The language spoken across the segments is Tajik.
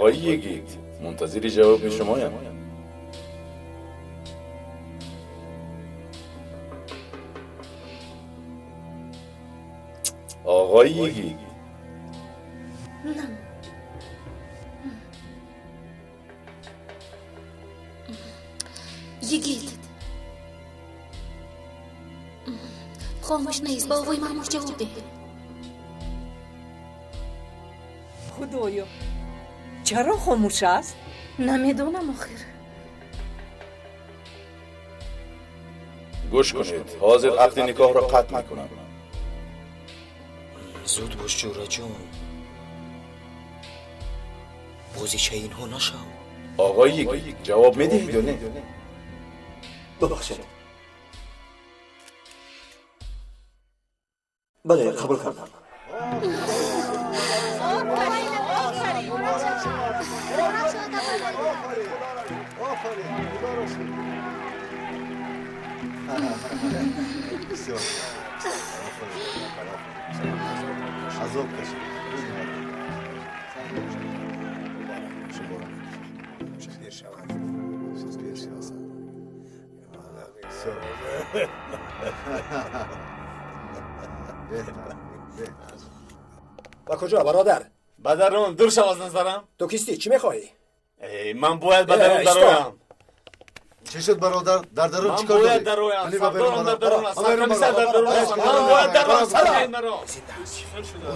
آقای یگید، منتظر جواب شمایم. آقای یگید. نه. یگید خاموش نیست. با آقای مامور جواب ده. خدایا، چرا خاموش است؟ نمیدونم آخر. گوش کنید، حاضر عقد نکاح را قطع میکنم. زود باش جورا جون، بازیچه اینها نشو. آقای یگید جواب میدهید یا نه؟ ببخشید. بله، قبول کردم. با کجا برادر؟ بدرون دور شو از نظرم. تو کیستی؟ چی میخوایی؟ من باید بدرون درویم. چی شد برادر؟ در درون چیکار داری؟ من باید درویم. سردارم در درون است. سرکمیسر در درون است. من باید درویم. سرکمیسر مرا.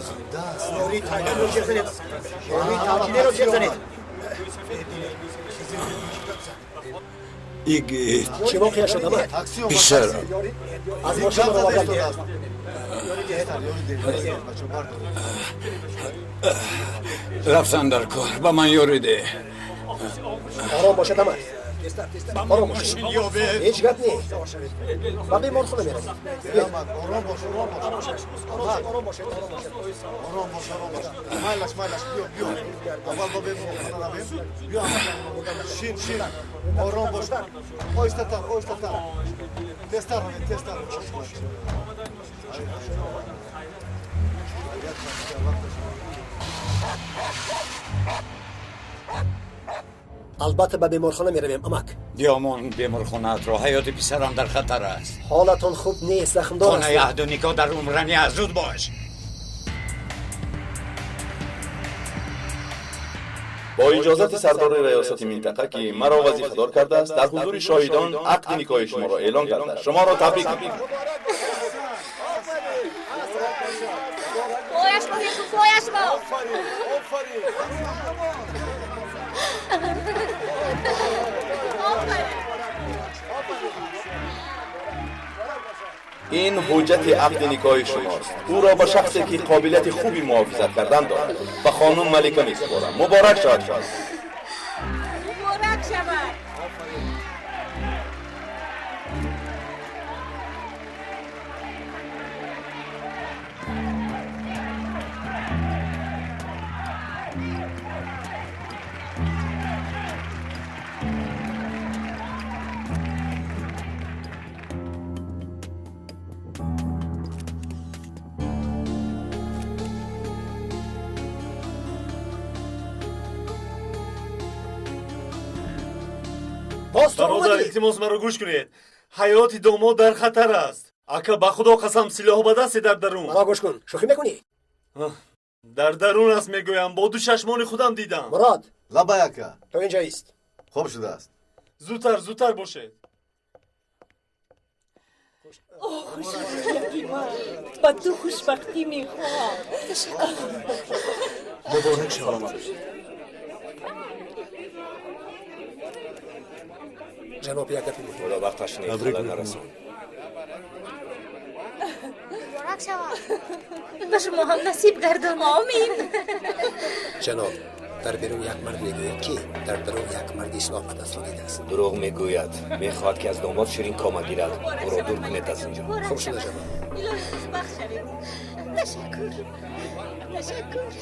زنده است. یاری تاجر رو جیغ زنید. یاری تاجر رو جیغ زنید. یگید چی واقعه شد اما؟ پسرم از ماشین رو آوردم. رفتن در کار، با من یاری ده. آرام باشد اما، آرام باش. هیچ گپ نی. با بیمارخونه میرم. آرام باش، آرام باش، آرام باش، آرام باش، آرام باش. مایلش، مایلش، بیا، بیا. اول با بیمارخونه رویم. بیا، شین، شین. آرام باش. آیسته تر، آیسته تر. تستر رویم، تستر. البته به بیمارخانه میرویم امک. بیامان بیمارخانه را، حیات پسرم در خطر است. حالتان خوب نیست، زخمدار است. خانه عهد و نکاح در عمرانی است، زود باش. با اجازت سردار ریاست منطقه که مرا وظیفه دار کرده است، در حضور شاهدان عقد نکاح شما را اعلان کرده. شما را تبریک میگویم. پایش با، پایش با. این حجت عقد نکاح شماست. او را به شخصی که قابلیت خوبی محافظت کردن دارد به خانم ملکه میسپارم. مبارک شود. مبارک شود. برادر التماس مرا گوش کنید. حیات داماد در خطر است. اکا به خدا قسم سلاح به دست در درون. مرا گوش کن، شوخی میکنی؟ در درون است میگویم، با دو چشمان خودم دیدم. مراد لبای اکا، تو اینجا ایست. خوب شده است. زودتر زودتر باشید. اوه خوشبختی من، با تو خوشبختی میخواهم. مبارک شود. جناب یک گپی مهم. خدا وقتش نیست، خدا نرسون. مبارک شود. به شما هم نصیب گردان. آمین. جناب، در بیرون یک مرد میگوید که در درون یک مرد سلاح به دست را دیده است. دروغ میگوید. میخواهد که از داماد شیرین کامه گیرد. او را دور کنید از اینجا. خوب شده جناب. الهی خوشبخت شوید. تشکر، تشکر.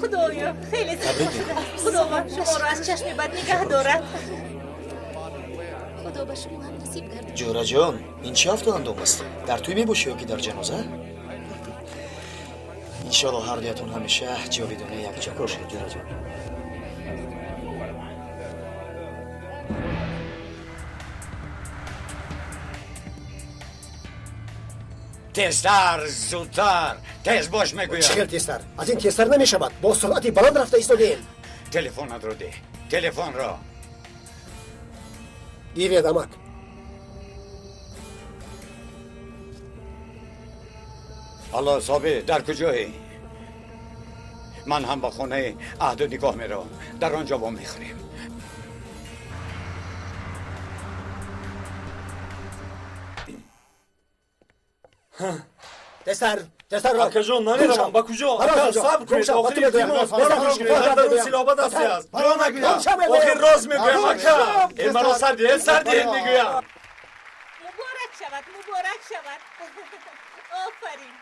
خدایا خیلی زیبا شده. خداوند شما را از چشم بد نگه دارد. خدا به شما هم نصیب گردد. جورا جان، این چه هفته اندام است؟ در توی میباشی یا که در جنازه؟ Иншоалло ҳар дуятон ҳамеша ҷовидона якҷо бошед, ҷураҷон. Тезтар, зудтар, тез бош мегӯям. Чӣ хел тезтар? Аз ин тезтар намешавад. Бо суръати баланд рафта истодем. Телефонатро деҳ. Телефонро. Гиред, амак. Алло, Собир, дар куҷоӣ? Ман ҳам ба хонаи аҳду нигоҳ меравам. Дар он ҷо вомехӯрем. Тезтар, тезтар. Акаҷон, намеравам. Ба куҷо? Ака, сабр кунед. Охир илтимос. Маро гӯш кунед. Дар дарун силоҳ ба дасте аст. Охир рост мегӯям, ака. Э, маро сар диҳед, сар диҳед мегӯям. Муборак шавад, муборак шавад. Офарин.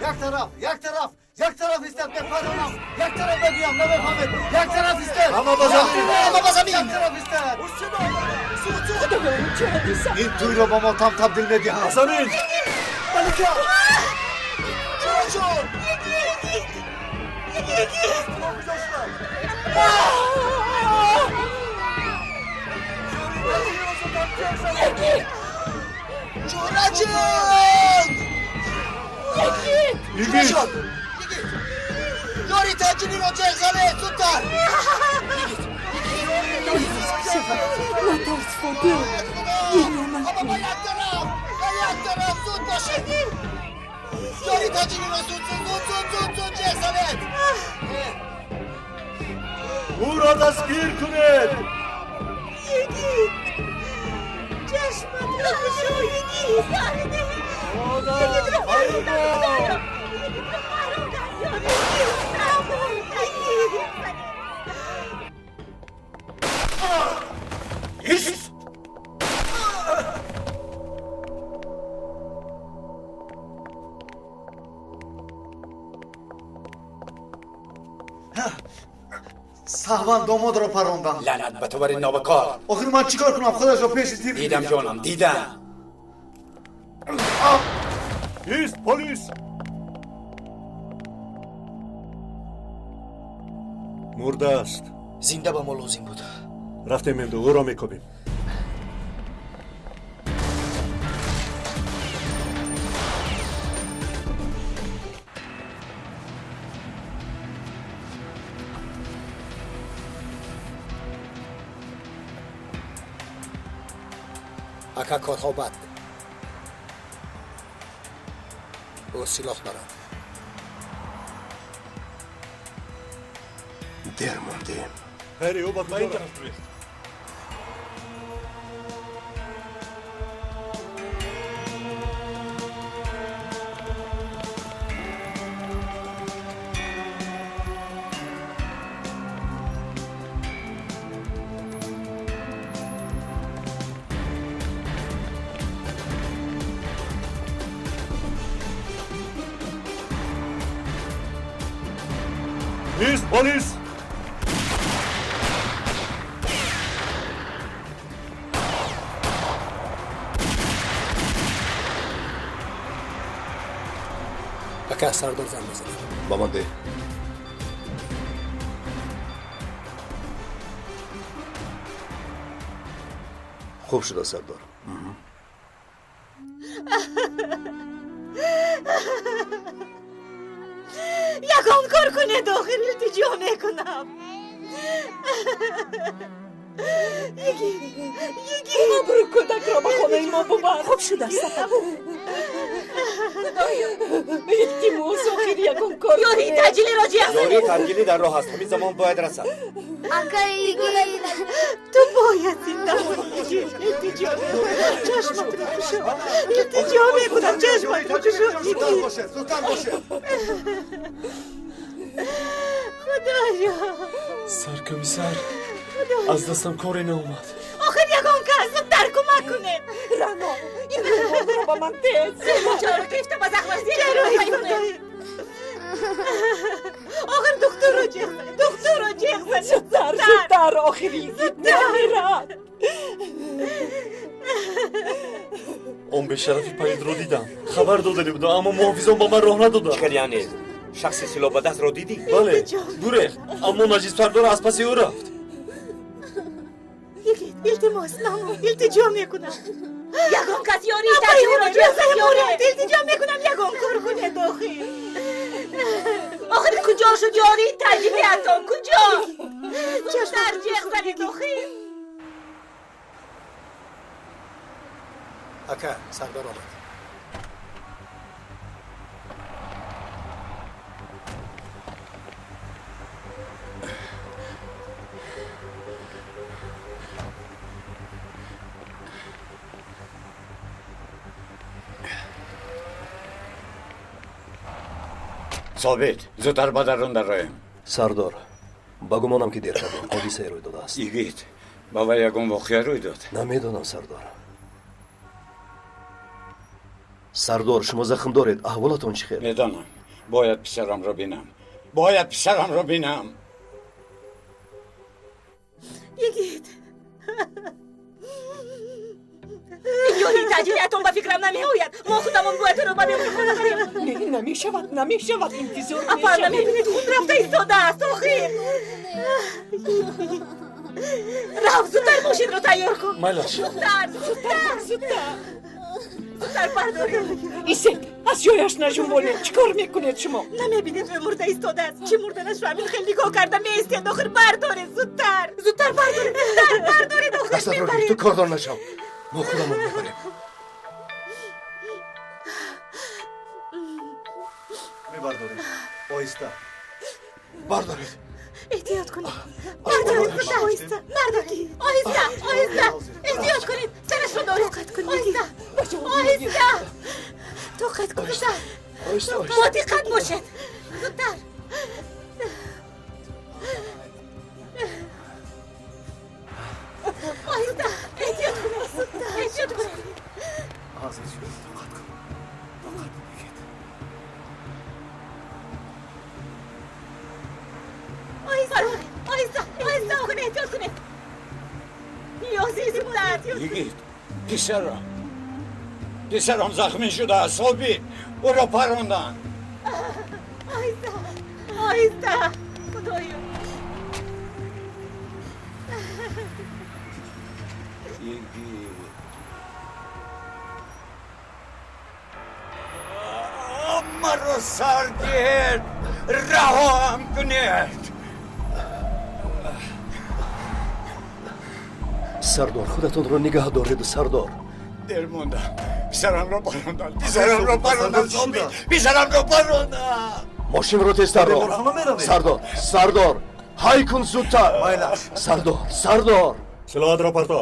Як тараф, як тараф, як тараф истед, мепаронам. Як тараф мегӯям, намефаҳмед. Як тараф истед. Ҳама ба замин. Ҳама ба замин. Як тараф истед. Ин тӯйро ба мотам табдил медиҳам. Замин. Малика! Ҷураҷон! Ҷураҷон! Ҷураҷон! Ёри таҷилиро ҷеғ занед, зудтар! Натарс, Фотир, гиря накун. Ҳама ба як тараф! Ба як тараф, зуд бошед! Ёри таҷилиро зуд, зуд, зуд, зуд, зуд, зуд ҷеғ занед! Ӯро дастгир кунед! Йигит! Чашматро кушо, йигит! Йигитро фаромадам, Худоё! Йигитро фаромадам, ёри! Ист! Саҳван домодро парондам. Лаънат ба ту бар ин нобакор. Охир ман чӣ кор кунам? Худашро пеши тир дидам, ҷонам, дидам. Ист, полис! Мурда аст. Зинда ба мо лозим буд. Рафтем энду, ӯро мекобем. Ака, корҳо бад. Ӯ силоҳ дорад. Дер мондем. Хайри, ӯ ба куҷо рафт? Ист, полис! Ака, сардор занг мезанад. Ба ман деҳ. Хуб шуда, сардор. Ягон кор кунед, охир илтиҷо мекунам. Йигит, йигит! Мабрук, кӯдакро ба хонаи мо бубар. Хуб шудааст. Худоё, илтимос, охир ягон кор Ёри таҷилиро ҷеғ занед. Ёри таҷилӣ дар роҳ аст. Ҳамин замон бояд расад. Ака, йигит! Ту бояд зинда монӣ, йигит. Илтиҷо мекунам, чашматро кушо. Илтиҷо мекунам, чашматро кушо, Зудтар йигит. бошед, зудтар бошед. Худоё! Саркомиссар, аз дастам коре наомад. Охир ягон кас зудтар кӯмак кунед. Рано, ин румолро ба ман тез. Чаро гирифта ба захмаш зер? Чаро? Охир духтурро ҷеғ занед, духтурро ҷеғ занед. Зудтар, зудтар, охир йигит намирад. Он бешарафи палидро дидам. Хабар додани будам, аммо муҳофизон ба ман роҳ надоданд. Чӣ кардӣ, яъне? Шахси силоҳ ба дастро дидӣ? Бале, гурехт, аммо наҷиспардор аз паси ӯ рафт. Йигит, илтимос, намон, илтиҷо мекунам. Ягон кас ёрии таҷиро ҷеғ занед. Илтиҷо мекунам, ягон кор кунед охир. Охир куҷо шуд ёрии таҷибиятон? Куҷо? Зудтар ҷеғ занед охир. Ака, сардор омад. Собит, зудтар ба дарун дароем. Сардор, ба гумонам ки дер кардем, ҳодисае рӯй додааст. Йигит, ба вай ягон воқеа рӯй дод? Намедонам, сардор. Сардор, шумо захм доред, аҳволатон чӣ хел? Медонам, бояд писарамро бинам. Бояд писарамро бинам. Йигит, ёрии таҷилиятон ба фикрам намеояд. Мо худамон бояд ӯро ба беморхона барем. Не, намешавад, намешавад, интизор Апа, мешавем. намебинед, хун рафта истодааст охир. Рафт, зудтар мошинро тайёр кун. Майлаш. Зудтар, зудтар, зудтар. Зудтар бардоред. Исет, аз ҷояш наҷунбонед. Чӣ кор мекунед шумо? Намебинед, ӯ мурда истодааст. Чӣ мурданашро ҳамин хел нигоҳ карда меистед. Охир бардоред, зудтар. Зудтар бардоред, зудтар бардоред, охир Дастатро гир, мебаред. ту кордор нашав. Мо худамон мебарем. Мебардоред. Оҳиста. Бардоред. Эҳтиёт кунед. Бардоред, зудтар, оҳиста. Бардоред. Оҳиста, оҳиста. Эҳтиёт кунед. Сарашро доред. Тоқат кунед. Оҳиста. Оҳиста. Тоқат кунед. Оҳиста, оҳиста. Бо диққат бошед. Зудтар. Оҳиста. Эҳтиёт кунед. Зудтар. Эҳтиёт кунед. Ҳозир шуд. Тоқат кун. Тоқат кун, йигит. Оҳиста. Оҳиста. Оҳиста. Охир эҳтиёт кунед. Ниёзи зудтар. Йигит, писарам. Писарам захмӣ шудааст, Собит. Ӯро паронданд. Оҳиста. Оҳиста. Худоё. Йигит. Маро сар диҳед, раҳоам кунед. Сардор, худатонро нигаҳ доред, сардор. Дер мондам. Писарамро паронданд. Писарамро паронданд, Собит. Писарамро паронданд. Мошинро тезтар рон. Беморхона меравем. Сардор, сардор, ҳай кун зудтар. Майлаш. Сардор, сардор. Силоҳатро парто.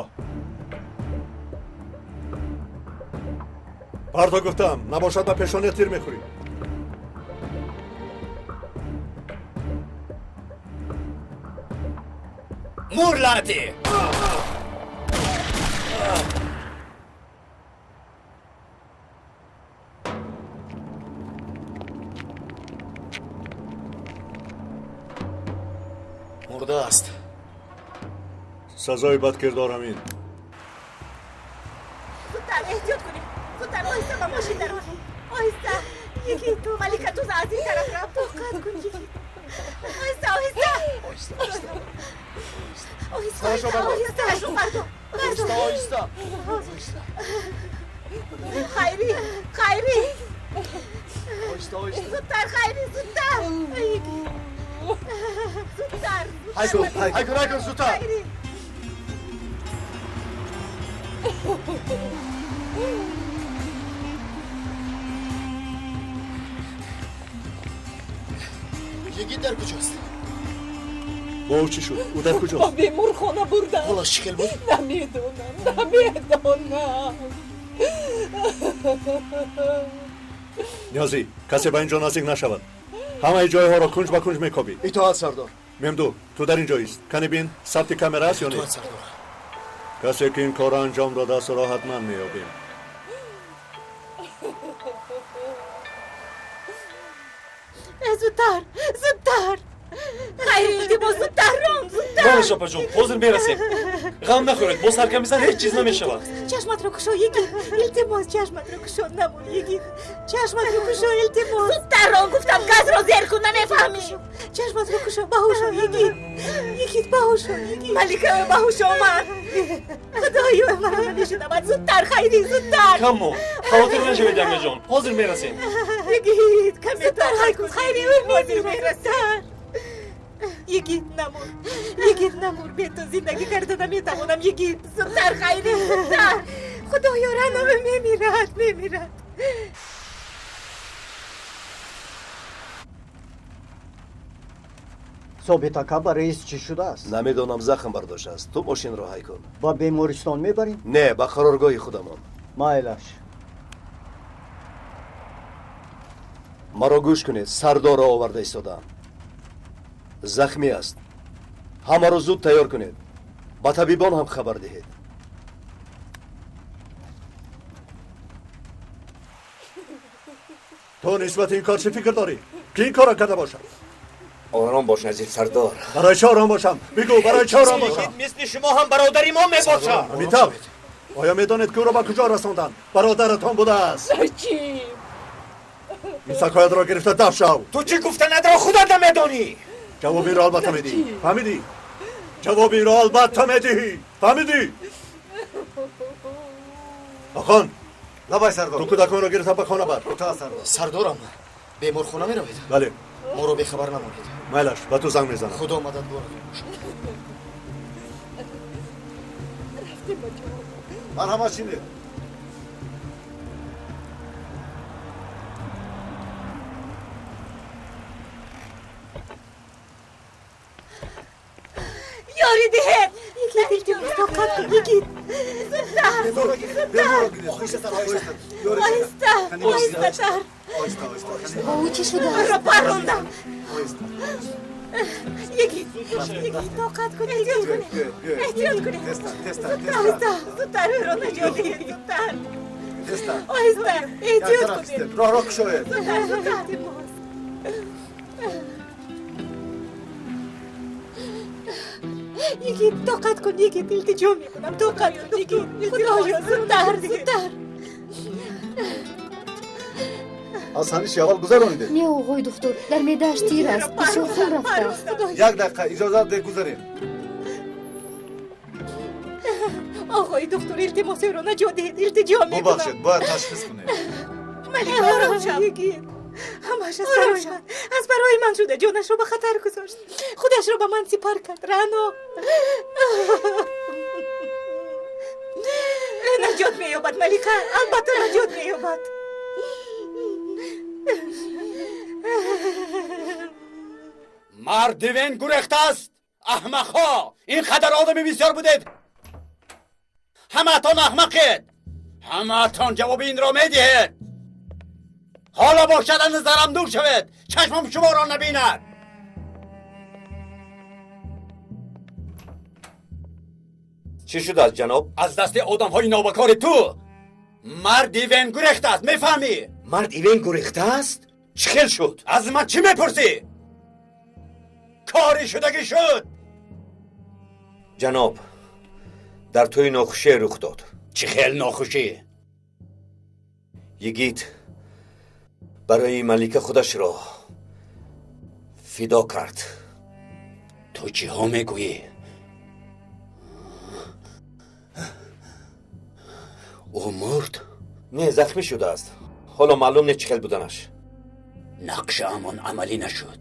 Парто гуфтам, набошад ба пешония тир мехӯрӣ. Мур лаънатӣ. Мурдааст. Сазои бадкирдорам ин. Зудтар эҳтиёт кунед. Зудтар оҳиста ба мошин дароред. Оҳиста. Йигит, Малика туза аз ин тараф рафт. Тоқат кун, йигит. Оҳиста, оҳиста. Оҳиста, оҳиста. Оҳиста, Сарашро бардор. оҳиста. Сарашро бардор. Оҳиста, оҳиста. Оҳиста. Хайри, Хайри. Оҳиста, оҳиста. Зудтар, Хайри, зудтар. Йигит. Зудтар. Ҳай кун, ҳай кун, ҳай кун, зудтар. Хайри. Йигит дар куҷост? Бо ӯ чӣ шуд? Ӯ дар Ба куҷост? беморхона бурданд. Ҳолаш чӣ хел буд? Намедонам, намедонам. Ниёзӣ, касе ба ин ҷо наздик нашавад. Ҳамаи ҷойҳоро кунҷ ба кунҷ мекобӣ. Итоат, сардор. Мемду, ту дар ин ҷо ист. Кани бин, сабти камера аст ё Итоат, нест? сардор. Касе ки ин корро анҷом додааст, ӯро ҳатман меёбем. Зудтар, зудтар. Хайр, илтимос, зудтар рон, зудтар. Молаш опаҷон, ҳозир мерасем. Ғам нахӯред, бо саркамизан ҳеҷ чиз намешавад. Чашматро кушо, йигит. Илтимос, чашматро кушо, намур, йигит. Чашматро кушо, илтимос. Зудтар рон, гуфтам, газро зер кун, намефаҳмӣ. Чашматро кушо, ба ҳуш о, йигит. Йигит, ба ҳуш о, йигит. Малика, ба ҳуш омад. Худоё, маро намешунавад. Зудтар, Хайри, зудтар. Камо, хавотир нашавед, янгаҷон. Ҳозир мерасем. Йигит, каме тоқат кун, Хайри, ҳозир мерасад. Йигит, намур. Йигит, намур. Бе ту зиндагӣ карда наметавонам, йигит. Зудтар, Хайри, зудтар. Худоё, Рано мемирад, мемирад. Собит ака, ба раис чӣ шудааст? Намедонам, захм бардоштааст. Ту мошинро ҳай кун. Ба бемористон мебарем? Не, ба қароргоҳи худамон. Майлаш. Маро гӯш кунед, сардорро оварда истодаам. Захмӣ аст. Ҳамаро зуд тайёр кунед. Ба табибон ҳам хабар диҳед. Ту нисбати ин кор чӣ фикр дорӣ? Ки ин корро карда бошад? Ором бош, Назир сардор. Барои чӣ ором бошам? Бигӯ, барои чӣ ором бошам? Мисли шумо ҳам бародари мо мебошад. Амитаб, оё медонед, ки ӯро ба куҷо расонданд? Бародаратон будааст. Наҷиб! Ин сакоятро гирифта даф шав. Ту чӣ гуфтанатро худат намедонӣ. Ҷавоби инро албатта медиҳӣ. Фаҳмидӣ? Ҷавоби инро албатта медиҳӣ. Фаҳмидӣ? Охон. Лабай, сардор. Ту кӯдаконро гирифта ба хона бар. Сардорам, беморхона меравед? Бале. Моро бехабар намонед. Майлаш, ба ту занг мезанам. Худо мададгоратон бошад. Марҳамат, шинед. Ёрӣ диҳед. Йигит, илтимос, тоқат кун, йигит. Зудтар, зудтар. Оҳиста, оҳистатар. Ба ӯ чӣ шудааст? Маро паррондам. Йигит, йигит, тоқат кун, эҳтиёт кунед. Эҳтиёт кунед. Зудтар, зудтар, ӯро наҷот диҳед, зудтар. Оҳиста, эҳтиёт кунед. Роҳро кушоед. Зудтар, зудтар, илтимос. Йигит, тоқат кун, йигит, илтиҷо мекунам, тоқат кун, йигит. Худоё, зудтар, зудтар. Аз саниши аввал гузаронидед? Не, оғои духтур, дар меъдааш тир аст, бисёр хун рафтааст. Як дақиқа иҷозат деҳ, гузарем. Оғои духтур, илтимос, ӯро наҷот диҳед, илтиҷо мекунам. Бубахшед, бояд ташхис кунем. Малика, ором шав. Йигит, ҳамааш аз барои ман, аз барои ман шуда, ҷонашро ба хатар гузошт. Худашро ба ман сипар кард, Рано. Наҷот меёбад, Малика, албатта наҷот меёбад. Мард Дивен гурехтааст. Аҳмақҳо, ин қадар одами бисёр будед. Ҳамаатон аҳмақед. Ҳамаатон ҷавоби инро медиҳед. Ҳоло бошад, аз назарам дур шавед. Чашмам шуморо набинад. Чӣ шудааст, ҷаноб? Аз дасти одамҳои нобакори ту мард Ивен гурехтааст, мефаҳмӣ? Мард Ивен гурехтааст? Чӣ хел шуд? Аз ман чӣ мепурсӣ? Кори шудагӣ шуд. Ҷаноб, дар тӯи нохушие рух дод. Чӣ хел нохушӣ? Йигит барои малика худашро фидо кард. Ту чиҳо мегӯӣ? Ӯ мурд? Не, захмӣ шудааст. Ҳоло маълум не чӣ хел буданаш. Нақшаамон амалӣ нашуд.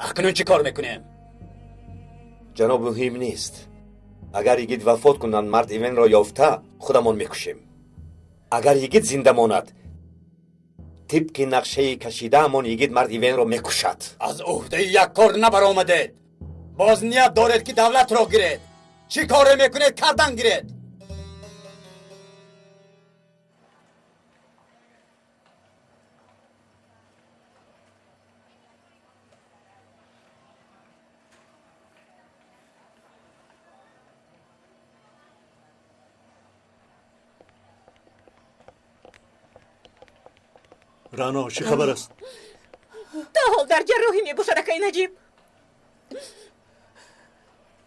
Акнун чӣ кор мекунем? Ҷаноб, муҳим нест. Агар йигит вафот кунанд, мард Ивенро ёфта худамон мекушем. Агар йигит зинда монад, тибқи нақшаи кашидаамон йигит мард Ивенро мекушад. Аз уҳдаи як кор набаромадед. Боз ният доред, ки давлатро гиред. Чӣ коре мекунед, кардан гиред. Рано, чӣ хабар аст? Дар ҷарроҳӣ мебошад, акай Наҷиб.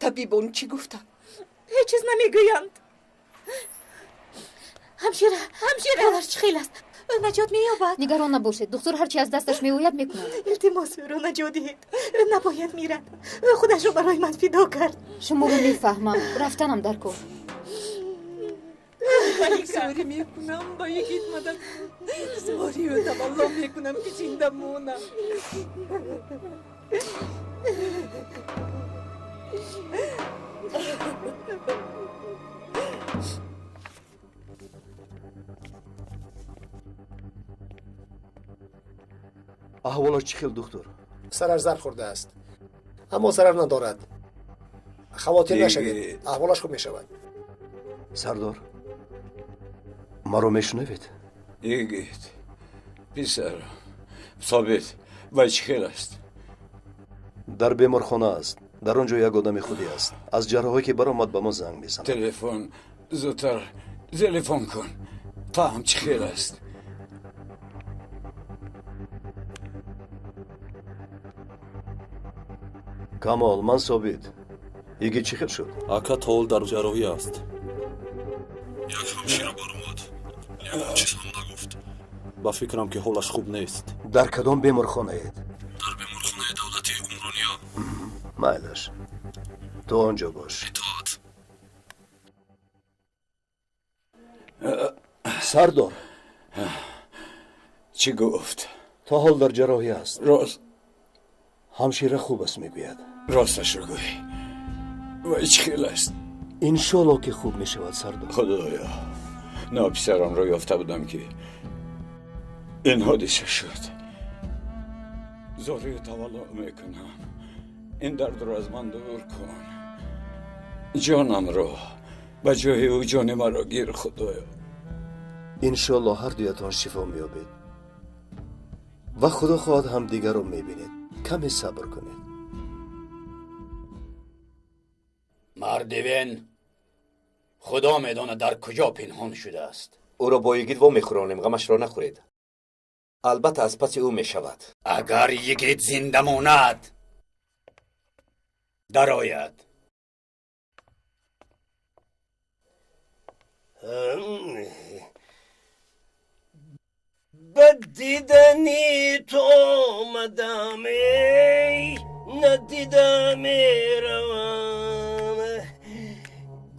Табибон чӣ гуфтанд? Ҳеҷ чиз намегӯянд. Ҳамшира, ҳамшира, ҳолаш чӣ хел аст? Ӯ наҷот меёбад? Нигарон набошед, духтур ҳарчи аз дасташ меояд мекунад. Илтимос, ӯро наҷот диҳед. Ӯ набояд мирад. Ӯ худашро барои ман фидо кард. Шуморо мефаҳмам, рафтанам дар кор. Зорӣ мекунам, ба йигит мадад кун. Зорию тавалло мекунам, ки зинда монам. Аҳволаш чӣ хел, духтур? Сараш зар хӯрдааст, аммо зарар надорад. Хавотир нашавед, аҳволаш хуб мешавад. Сардор, маро мешунавед? Йигит, писарам, Собит, вай чӣ хел аст? Дар беморхона аст. Дар он ҷо як одами худӣ аст. Аз ҷарроҳӣ ки баромад, ба мо занг мезанад. Телефон, зудтар телефон кун, фаҳм чӣ хел аст. Камол, ман Собит. Йигит чӣ хел шуд? Ака, то ҳол дар ҷарроҳӣ аст. Як ҳамшира баромад, ягон чиз ҳам нагуфт. Ба фикрам, ки ҳолаш хуб нест. Дар кадом беморхонаед? Дар беморхонаи давлатии Умрония. Майлаш, ту он ҷо бош. Итоат. Сардор, чӣ гуфт? То ҳол дар ҷарроҳӣ аст. Рост. Ҳамшира хуб аст мегӯяд. Росташро гӯй, вай чӣ хел аст? Иншолло, ки хуб мешавад, сардор. Худоё, нописарамро ёфта будам, ки ин ҳодиса шуд. Зорию тавалло мекунам, ин дардро аз ман дур кун. Ҷонамро ба ҷои ӯ ҷони маро гир, худоё. Иншолло, ҳар дуятон шифо меёбед ва худо хоҳад, ҳамдигарро мебинед. Каме сабр кунед. Мардивен худо медонад дар куҷо пинҳон шудааст. Ӯро бо йигит вомехӯронем, ғамашро нахӯред. Албатта, аз паси ӯ мешавад. Агар йигит зинда монад, дарояд. Ба дидани ту омадам, эй, надида меравам.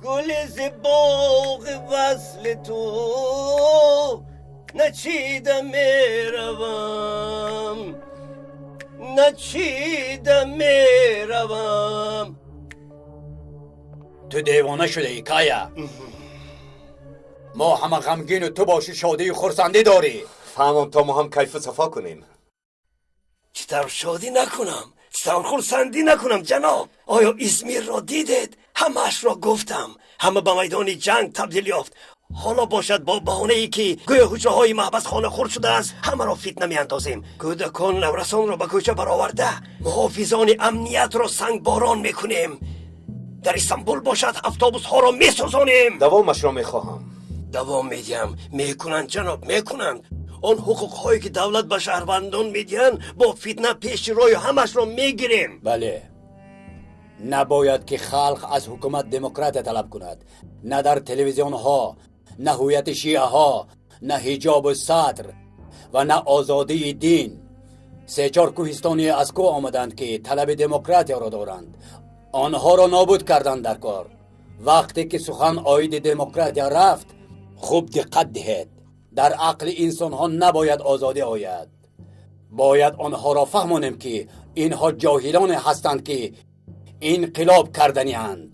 Гули зи боғи васли ту начида меравам, начида меравам. Ту девона шудаӣ, Кая. Мо ҳама ғамгину ту боши шодию хурсандӣ дорӣ. Фаҳмам, то мо ҳам кайфу сафо кунем. Чӣ тавр шодӣ накунам, чӣ тавр хурсандӣ накунам, ҷаноб? Оё Измирро дидед? Ҳамаашро гуфтам, ҳама ба майдони ҷанг табдил ёфт. Ҳоло бошад, бо баҳонае ки гӯё ҳуҷраҳои маҳбасхона хурд шудааст, ҳамаро фитна меандозем. Кӯдакон, наврасонро ба кӯча бароварда, муҳофизони амниятро сангборон мекунем. Дар Истанбул бошад, автобусҳоро месӯзонем. Давомашро мехоҳам. Давом медиҳам. Мекунанд, ҷаноб, мекунанд. Он ҳуқуқҳое ки давлат ба шаҳрвандон медиҳанд, бо фитна пеши роҳи ҳамашро мегирем. Бале, набояд ки халқ аз ҳукумат демократия талаб кунад. На дар телевизионҳо, на ҳуввияти шиаҳо, на ҳиҷобу сатр ва на озодии дин. Се-чор кӯҳистонӣ аз кӯҳ омаданд, ки талаби демократияро доранд. Онҳоро нобуд карданд дар кор. Вақте ки сухан оиди демократия рафт, хуб диққат диҳед. Дар ақли инсонҳо набояд озодӣ ояд. Бояд онҳоро фаҳмонем, ки инҳо ҷоҳилоне ҳастанд, ки инқилоб карданианд.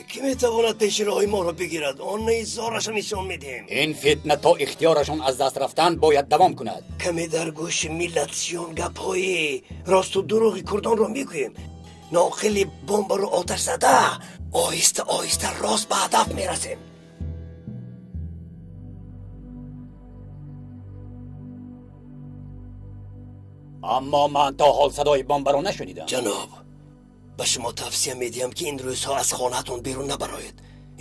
Кӣ метавонад пеши роҳи моро бигирад? Он низораша нишон медиҳем. Ин фитна то ихтиёрашон аз даст рафтан бояд давом кунад. Каме дар гӯши миллатчиён гапҳои росту дурӯғи курдонро мегӯем. Ноқили бомбаро оташ зада, оҳиста оҳиста рост ба ҳадаф мерасем. Аммо ман то ҳол садои бомбаро нашунидам. Ҷаноб, ба шумо тавсия медиҳам, ки ин рӯзҳо аз хонаатон берун набароед.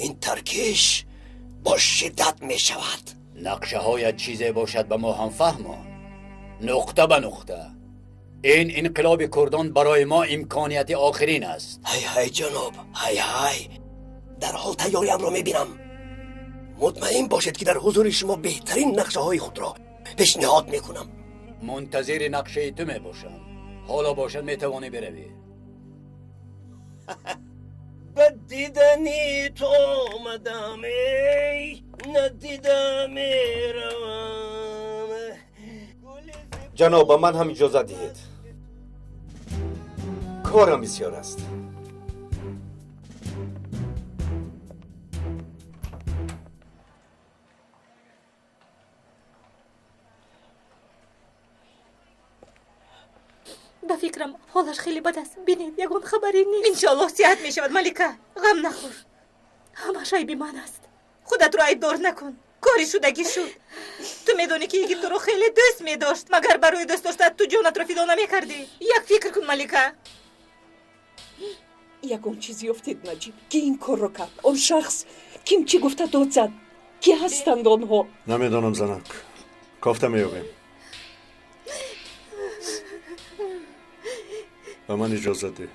Ин таркиш бо шиддат мешавад. Нақшаҳоят чизе бошад, ба мо ҳам фаҳмон. Нуқта ба нуқта. Ин инқилоби курдон барои мо имконияти охирин аст. Ҳай ҳай ҷаноб, ҳай ҳай. Дар ҳол тайёриамро мебинам. Мутмаин бошед, ки дар ҳузури шумо беҳтарин нақшаҳои худро пешниҳод мекунам. Мунтазири нақшаи ту мебошам. Ҳоло бошад метавонӣ биравӣ. Ба дидани ту омадам, эй надида меравам. Ҷаноб, ба ман ҳам иҷозат диҳед. Корам бисёр аст. Ба фикрам, ҳолаш хеле бад аст. Бинед, ягон хабаре нест. Иншоаллоҳ сиҳат мешавад, Малика. Ғам нахӯр. Ҳамаш айби ман аст. Худатро айбдор накун. Кори шудагӣ шуд. Ту медонӣ, ки йигит туро хеле дӯст медошт. Магар барои дӯст доштат ту ҷонатро фидо намекардӣ? Як фикр кун, Малика. Ягон чиз ёфтед, Наҷиб, ки ин корро кард? Он шахс ким чӣ гуфта дод зад? Кӣ ҳастанд онҳо? Намедонам, занак. Кофта меёбем. Ба ман иҷозат деҳ.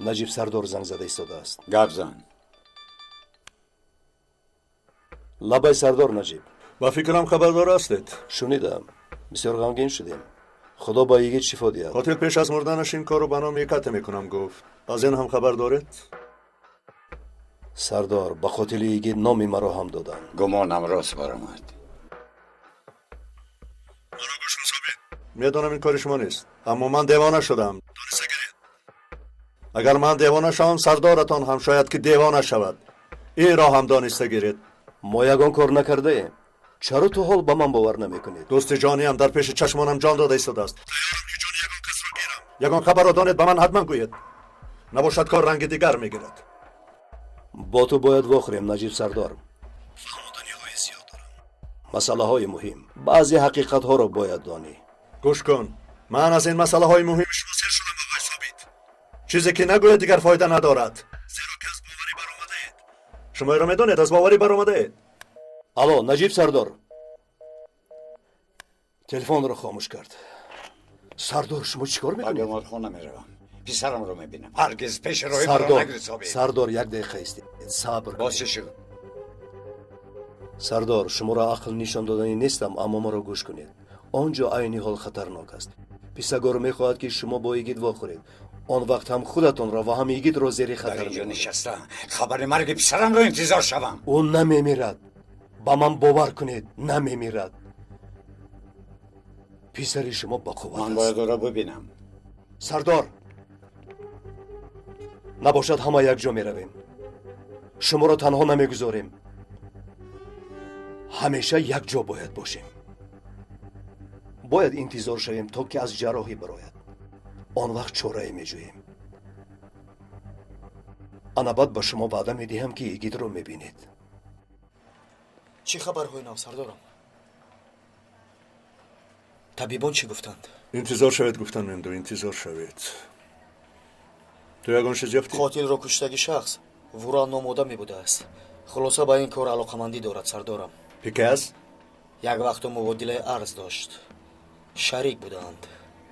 Наҷиб сардор занг зада истодааст. Гап зан. Лабай, сардор Наҷиб. Ба фикрам, хабардор ҳастед. Шунидам. Бисёр ғамгин шудем. Худо ба йигит шифо диҳад. Қотил пеш аз мурданаш ин корро ба номи Екате мекунам гуфт. Аз ин ҳам хабар доред? Сардор, ба қотили йигит номи маро ҳам доданд. Гумонам рост баромад. Маро гӯш кун, Собит. Медонам, ин кори шумо нест, аммо ман девона шудам. Дониста гиред. Агар ман девона шавам, сардоратон ҳам шояд ки девона шавад. Инро ҳам дониста гиред. Мо ягон кор накардаем. Чаро ту ҳол ба ман бовар намекунед? Дӯсти ҷониам дар пеши чашмонам ҷон дода истодааст. Тайёрам, ки ҷони ягон касро гирам. Ягон хабарро донед, ба ман ҳатман гӯед. Набошад, кор ранги дигар мегирад. Бо ту бояд вохӯрем, Наҷиб сардор. Фаҳмоданиҳои зиёд дорам. Масъалаҳои муҳим. Баъзе ҳақиқатҳоро бояд донӣ. Гӯш кун. Ман аз ин масъалаҳои муҳими шумо сер шудам, оқои Собит. Чизе ки нагӯяд, дигар фоида надорад. Зеро ки аз боварӣ баромадаед. Шумо инро медонед, аз боварӣ баромадаед. Алло, Наҷиб сардор. Телефонро хомӯш кард. Сардор, шумо чӣ кор мекунед? Ба беморхона меравам. Писарамро мебинам. Ҳаргиз пеши роҳи маро нагиред, Собит. Сардор, як дақиқа истед. Сабр кунед. Боз чӣ шуд? Сардор, шуморо ақл нишон доданӣ нестам, аммо маро гӯш кунед. Он ҷо айни ҳол хатарнок аст. Писагор мехоҳад, ки шумо бо йигит вохӯред. Он вақт ҳам худатонро ва ҳам йигитро зери хатар Дар инҷо нишаста хабари марги писарамро интизор шавам? Ӯ намемирад. Ба ман бовар кунед, намемирад. Писари шумо бақувват Ман аст. бояд ӯро бибинам. Сардор, набошад, ҳама якҷо меравем. Шуморо танҳо намегузорем. Ҳамеша якҷо бояд бошем. Бояд интизор шавем, то ки аз ҷарроҳӣ барояд. Он вақт чорае меҷӯем. Ана баъд ба шумо ваъда медиҳам, ки йигитро мебинед. Чӣ хабарҳои нав, сардорам? Табибон чӣ гуфтанд? Интизор шавед, гуфтан, Мемду, интизор шавед. Ту ягон чиз ёфтӣ? Қотилро куштаги шахс Вурал ном одаме будааст. Хулоса, ба ин кор алоқамандӣ дорад, сардорам. Пикас? Як вақто мубодилаи арз дошт, шарик буданд.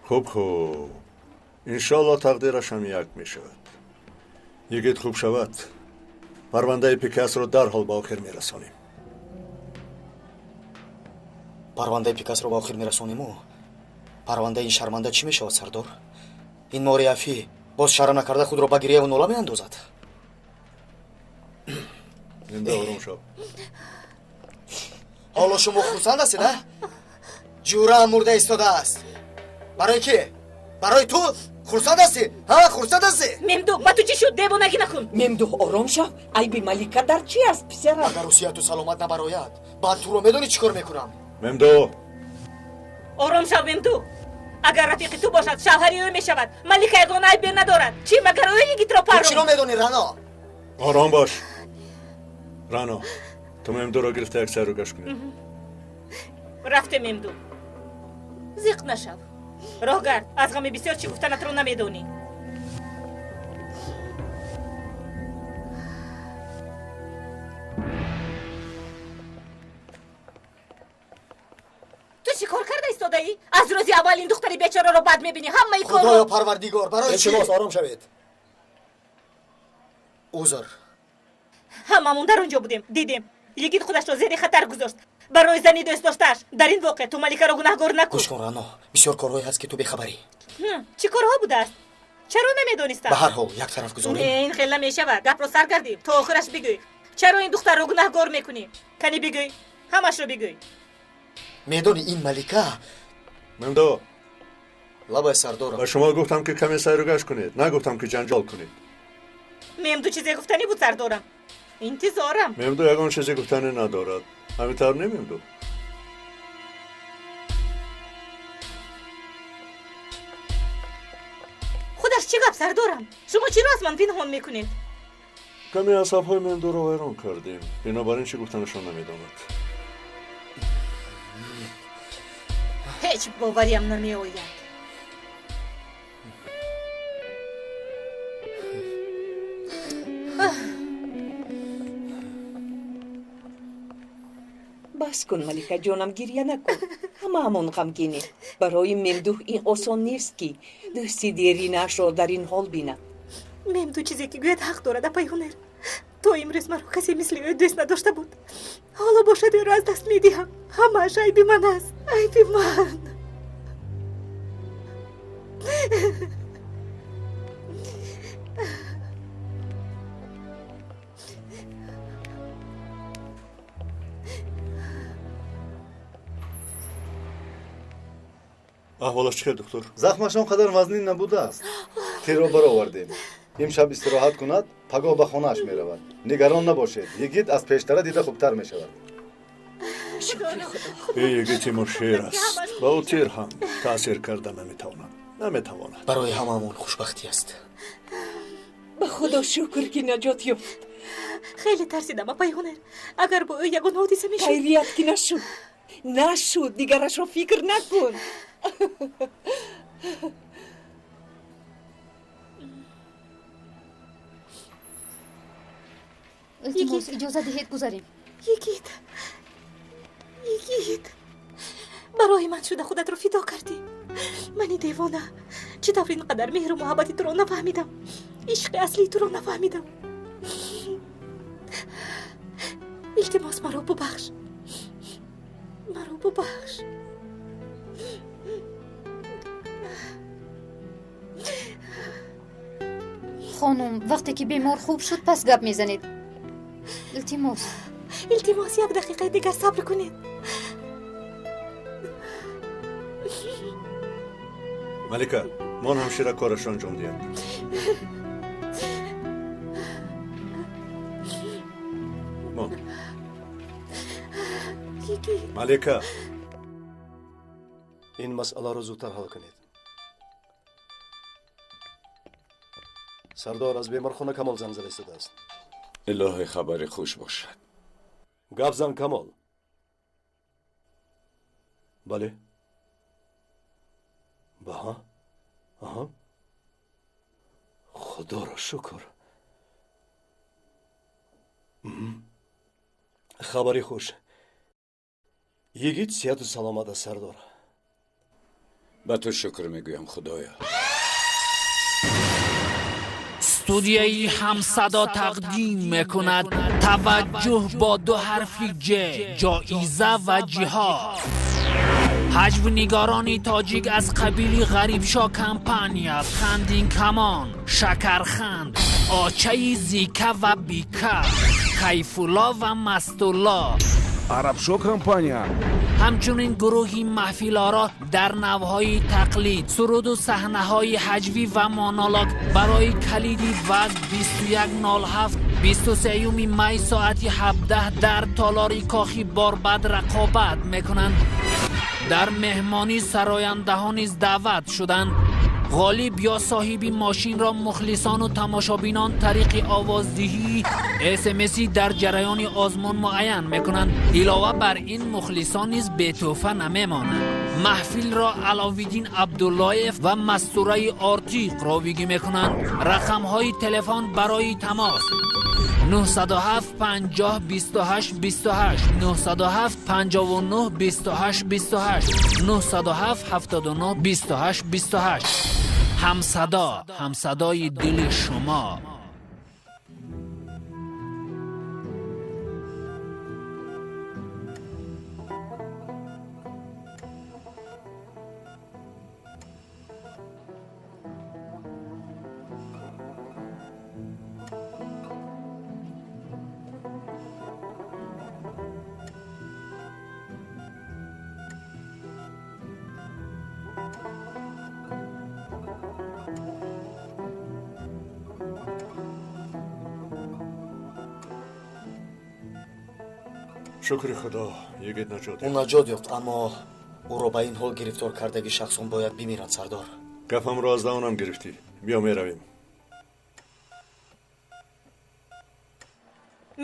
Хуб, хуб, иншоалло тақдираш ҳам як мешавад. Йигит хуб шавад, парвандаи Пикасро дарҳол ба охир мерасонем. Парвандаи Пикасро ба охир мерасониму парвандаи ин шарманда чӣ мешавад, сардор? Ин мори афӣ боз шарм накарда худро ба гирьяву нола меандозад. Инда ором шав. Ҳоло шумо хурсанд ҳастед, а? Ҷӯраам мурда истодааст. Барои ки? Барои ту? Хурсанд ҳастӣ, ҳа? Хурсанд ҳастӣ? Мемду, ба ту чӣ шуд? Девонагӣ накун. Мемду, ором шав. Айби Малика дар чӣ аст, писарам? Агар русияту саломат набарояд, баъд туро медонӣ чӣ кор мекунам. Мемду. Ором шав, Мемду. Агар рафиқи ту бошад, шавҳари ӯ мешавад. Малика ягон айбе надорад. Чӣ, магар ӯ йигитро Ту чиро паронд? медонӣ, Рано? Ором бош, Рано. Ту Мемдуро гирифта як сайру гашт кунед. Рафтем, Мемду. Зиқ нашав. Роҳгард, аз ғами бисёр чӣ гуфтанатро намедонӣ. Ту чӣ кор карда истодаӣ? Аз рӯзи аввал ин духтари бечораро бад мебинӣ. Ҳамаи корро. Худоё парвардигор, барои чӣ? Илтимос, ором шавед. Узр. Ҳамамон дар он ҷо будем, дидем. Йигит худашро зери хатар гузошт барои зани дӯстдоштааш. Дар ин воқеа ту Маликаро гунаҳгор накун. Гӯш кун, Рано, бисёр корҳое ҳаст, ки ту бехабарӣ. Чӣ корҳо будааст? Чаро намедонистам? Ба ҳар ҳол, як тараф гузорем. Не, ин хел намешавад. Гапро сар кардӣ, то охираш бигӯй. Чаро ин духтарро гунаҳгор мекунӣ? Кани бигӯй, ҳамашро бигӯй. Медонӣ, ин Малика. Мемдо. Лабай, сардорам. Ба шумо гуфтам, ки каме сайру гашт кунед, нагуфтам, ки ҷанҷол кунед. Мемду чизе гуфтанӣ буд, сардорам. Интизорам. Мемду ягон чизе гуфтанӣ надорад. Ҳамин тавр не, Мемду? Худаш чӣ гап, сардорам? Шумо чиро аз ман пинҳон мекунед? Каме асабҳои Мемдуро вайрон кардем. Бинобар ин чӣ гуфтанашон намедонад. Ҳеҷ бовариам намеояд. Бас кун, Малика ҷонам, гирья накун. Ҳамаамон ғамгинем. Барои Мемдуҳ ин осон нест, ки дӯсти деринаашро дар ин ҳол бинад. Мемду чизе ки гӯяд, ҳақ дорад, апай Ҳунер. То имрӯз маро касе мисли ӯ дӯст надошта буд. Ҳоло бошад, ӯро аз даст медиҳам. Ҳамааш айби ман аст, айби ман. Аҳволаш чӣ хел, духтур? Захмаш он қадар вазнин набудааст. Тирро баровардем. Имшаб истироҳат кунад, пагоҳ ба хонааш меравад. Нигарон набошед, йигит аз пештара дида хубтар мешавад. Ин йигити мо шер аст. Ба ӯ тир ҳам таъсир карда наметавонад. Наметавонад. Барои ҳамаамон хушбахтӣ аст. Ба Худо шукр, ки наҷот ёфт. Хеле тарсидам, апай Ҳунер. Агар бо ӯ ягон ҳодиса мешуд. Хайрият, ки нашуд. Нашуд, дигарашро фикр накун. Илтимос, иҷоза диҳед гузарем. Йигит, йигит, барои ман шуда худатро фидо кардӣ. Мани девона чӣ тавр ин қадар меҳру муҳаббати туро нафаҳмидам? Ишқи аслии туро нафаҳмидам. Илтимос, маро бубахш, маро бубахш. Хонум, вақте ки бемор хуб шуд, пас гап мезанед. Илтимос. Илтимос, як дақиқаи дигар сабр кунед. Малика, мон ҳамшира корашро анҷом диҳад. Мон. Малика. Ин масъаларо зудтар ҳал кунед. Сардор, аз беморхона Камол занг зада истодааст. Илоҳи, хабари хуш бошад. Гап зан, Камол. Бале. Баҳа. Аҳа. Худоро шукр. Хабари хуш. Йигит сиҳату саломат аст, сардор. Ба ту шукр мегӯям, Худоё. Студияи Ҳамсадо тақдим мекунад таваҷҷӯҳ бо ду ҳарфи ҷ, ҷоиза ва ҷиҳод. Ҳаҷвнигарони тоҷик аз қабили Ғарибшо компания, Хандинкамон, Шакарханд, Очаи Зика ва Бика, Кайфулло ва Мастулло, Арабшо компания, ҳамчунин гурӯҳи маҳфилоро дар навъҳои тақлид, суруду саҳнаҳои ҳаҷвӣ ва монолог барои калиди вазн 2107 23 май соати 17 дар толори кохи Борбад рақобат мекунанд. Дар меҳмонӣ сарояндаҳо низ даъват шуданд. Ғолиб ё соҳиби мошинро мухлисону тамошобинон тариқи овоздиҳии СМС дар ҷараёни озмун муайян мекунанд. Илова бар ин мухлисон низ бетӯҳфа намемонанд. Маҳфилро Аловиддин Абдуллоев ва Мастураи Ортиқ ровигӣ мекунанд. Рақамҳои телефон барои тамос 907 50 28 28, 907 59 28 28, 907 79 28 28. Ҳамсадо, ҳамсадои дили шумо. Шукри Худо, йигит наҷот Ӯ наҷот ёфт, аммо ӯро ба ин ҳол гирифтор кардаги шахсон бояд бимиранд, сардор. Гапамро аз даҳонам гирифтӣ. Биё меравем.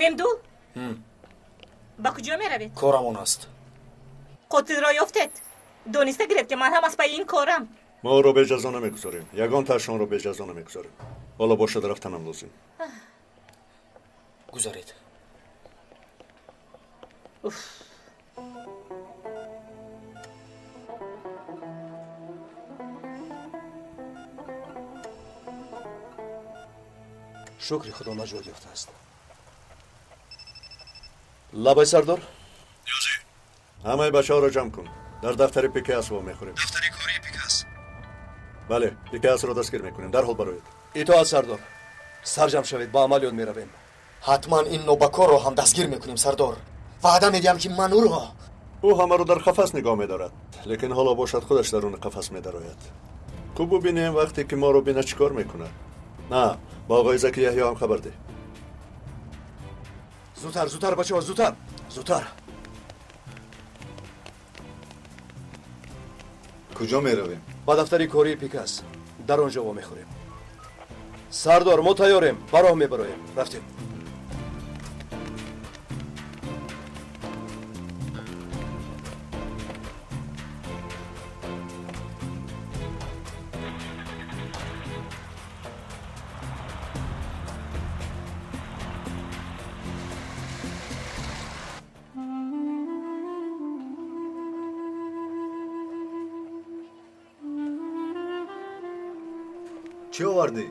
Мемду, ба куҷо меравед? Корам он аст. Қотилро ёфтед? Дониста гиред, ки ман ҳам аз пайи ин корам. Мо ӯро беҷазо намегузорем. Ягон ташонро беҷазо намегузорем. Ҳоло бошад, рафтанам лозим. Гузаред. Уф. Шукри Худо, наҷот ёфтааст. Лабай, сардор. Ҳамаи бачаҳоро ҷамъ кун. Дар дафтари ПКС вомехӯрем. Дафтари кории ПКС? Бале, ПКС-ро дастгир мекунем. Дарҳол бароед. Итоат, сардор. Сарҷамъ шавед, ба амалиёт меравем. Ҳатман ин нобакорро ҳам дастгир мекунем, сардор. Ваъда медиҳам, ки ман ӯро. Ӯ ҳамаро дар қафас нигоҳ медорад, лекин ҳоло бошад, худаш даруни қафас медарояд. Ку бубинем, вақте ки моро бинад, чӣ кор мекунад. На, ба оғои Заки Яҳё ҳам хабар деҳ. Зудтар, зудтар, бачаҳо, зудтар, зудтар. Куҷо меравем? Ба дафтари кории Пикас. Дар он ҷо вомехӯрем. Сардор, мо тайёрем, ба роҳ мебароем. Рафтем. Чӣ овардӣ?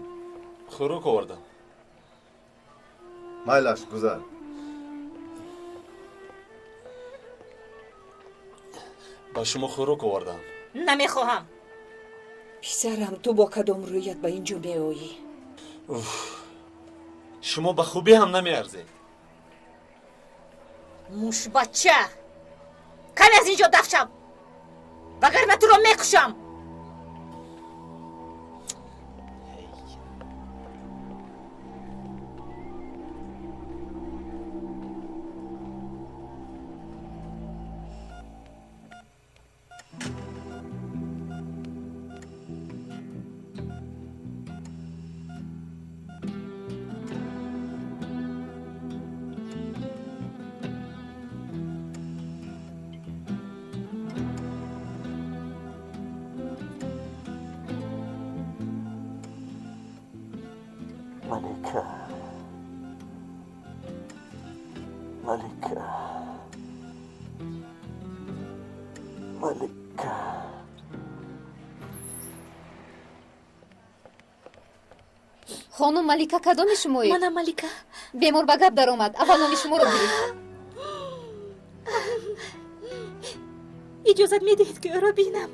Хӯрок овардам. Майлаш, гузар. Ба шумо хӯрок овардам. Намехоҳам. Писарам, ту бо кадом рӯят ба ин ҷо меоӣ? Шумо ба хубӣ ҳам намеарзед. Мушбача, каме аз ин ҷо дафт шав, вагарна туро мекушам. Малика, Малика, Малика. Хонум Малика, кадоми шумоед? Манам Малика. Бемор ба гап даромад. Аввал номи шуморо гирифт. Иҷозат медиҳед, ки ӯро бинам?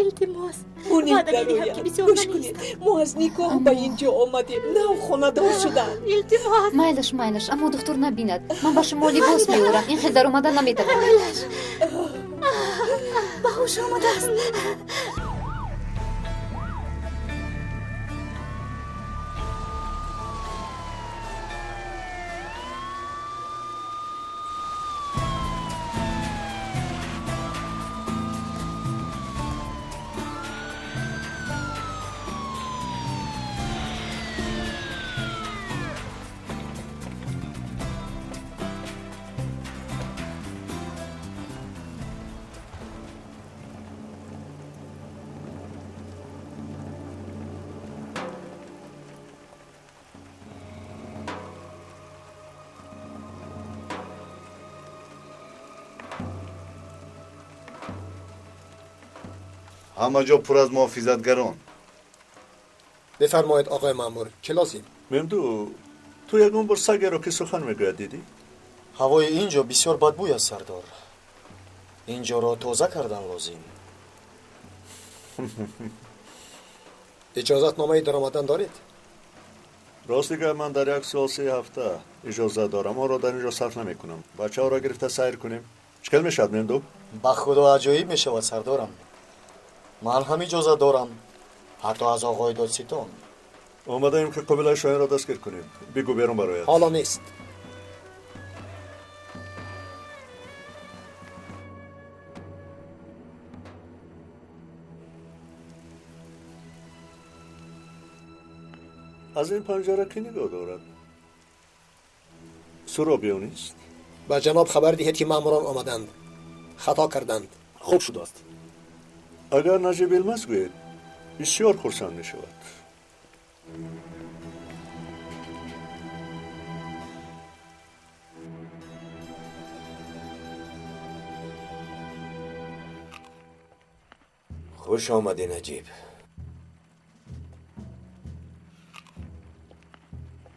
Илтимос, ваъда медиҳам, ки бисёр гӯш кунед, мо аз никоҳ ба ин ҷо омадем, нав хонадор шудам. Илтимос. Майлаш, майлаш, аммо духтур набинад. Ман ба шумо либос меорам. Ин хел даромада наметавонам. Майлаш, ба ҳуш омадааст. Ҳама ҷо пур аз муҳофизатгарон. Бифармоед, оқои маъмур, чӣ лозим? Мемду, ту ягон бор сагеро ки сухан мегӯяд дидӣ? Ҳавои ин ҷо бисёр бадбӯй аст, сардор. Ин ҷоро тоза кардан лозим. Иҷозатномаи даромадан доред? Рости гап, ман дар як сол 3 ҳафта иҷозат дорам. Онро дар ин ҷо сарф намекунам. Бачаҳоро гирифта сайр кунем. Чӣ хел мешавад, Мемду? Ба худо аҷоиб мешавад, сардорам. Ман ҳам иҷозат дорам, ҳатто аз оғои додситон. Омадаем ки қобилаи Шоҳинро дастгир кунем. Бигӯ берун барояд. Ҳоло нест. Аз ин панҷара кӣ нигоҳ дорад? Суробиё нест? Ба ҷаноб хабар диҳед, ки маъмурон омаданд. Хато карданд. Хуб шудааст. Агар Наҷиб Илмаз гӯед, бисёр хурсанд мешавад. Хуш омадӣ, Наҷиб.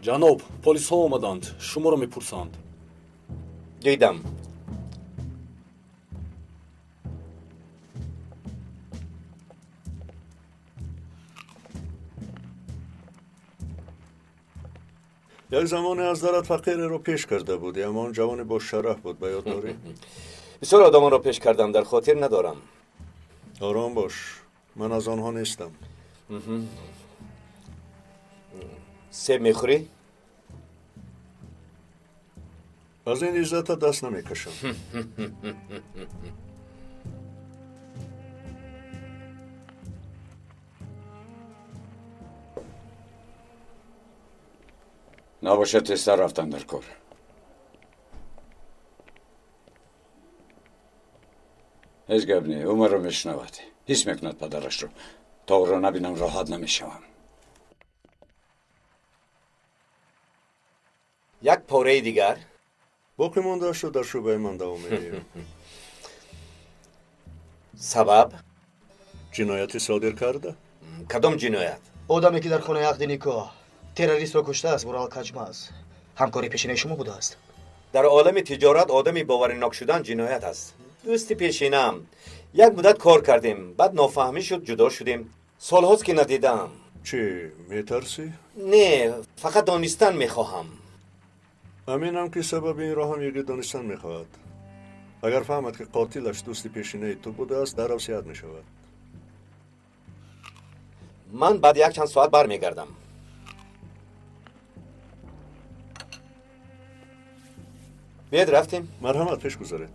Ҷаноб, полисҳо омаданд, шуморо мепурсанд. Дидам. Як замоне аз дарат фақиреро пеш карда будӣ, аммо он ҷавоне бо шараф буд, ба ёд дорӣ? Бисёр одамонро пеш кардам, дар хотир надорам. Ором бош, ман аз онҳо нестам. Себ мехӯрӣ? Аз ин иззата даст намекашам. Набошад, тезтар рафтан дар кор. Ҳеҷ гап не, ӯ маро мешунавад, ҳис мекунад падарашро. То ӯро набинам, роҳат намешавам. Як пораи дигар? Боқӣ мондаашро дар шӯъбаи ман давом медиҳем. Сабаб? Ҷинояте содир карда? Кадом ҷиноят? Одаме ки дар хонаи ақди никоҳ террористро куштааст, Бурал Каҷмаз, ҳамкори пешинаи шумо будааст. Дар олами тиҷорат одами боваринок шудан ҷиноят аст. Дӯсти пешинаам. Як муддат кор кардем, баъд нофаҳмӣ шуд, ҷудо шудем. Солҳост ки надидаам. Чӣ, метарсӣ? Не, фақат донистан мехоҳам. Аминам, ки сабаби инро ҳам Йигит донистан мехоҳад. Агар фаҳмад, ки қотилаш дӯсти пешинаи ту будааст, дарав сиҳат мешавад. Ман баъд якчанд соат бармегардам. Биёед, рафтем. Марҳамат, пеш гузаред.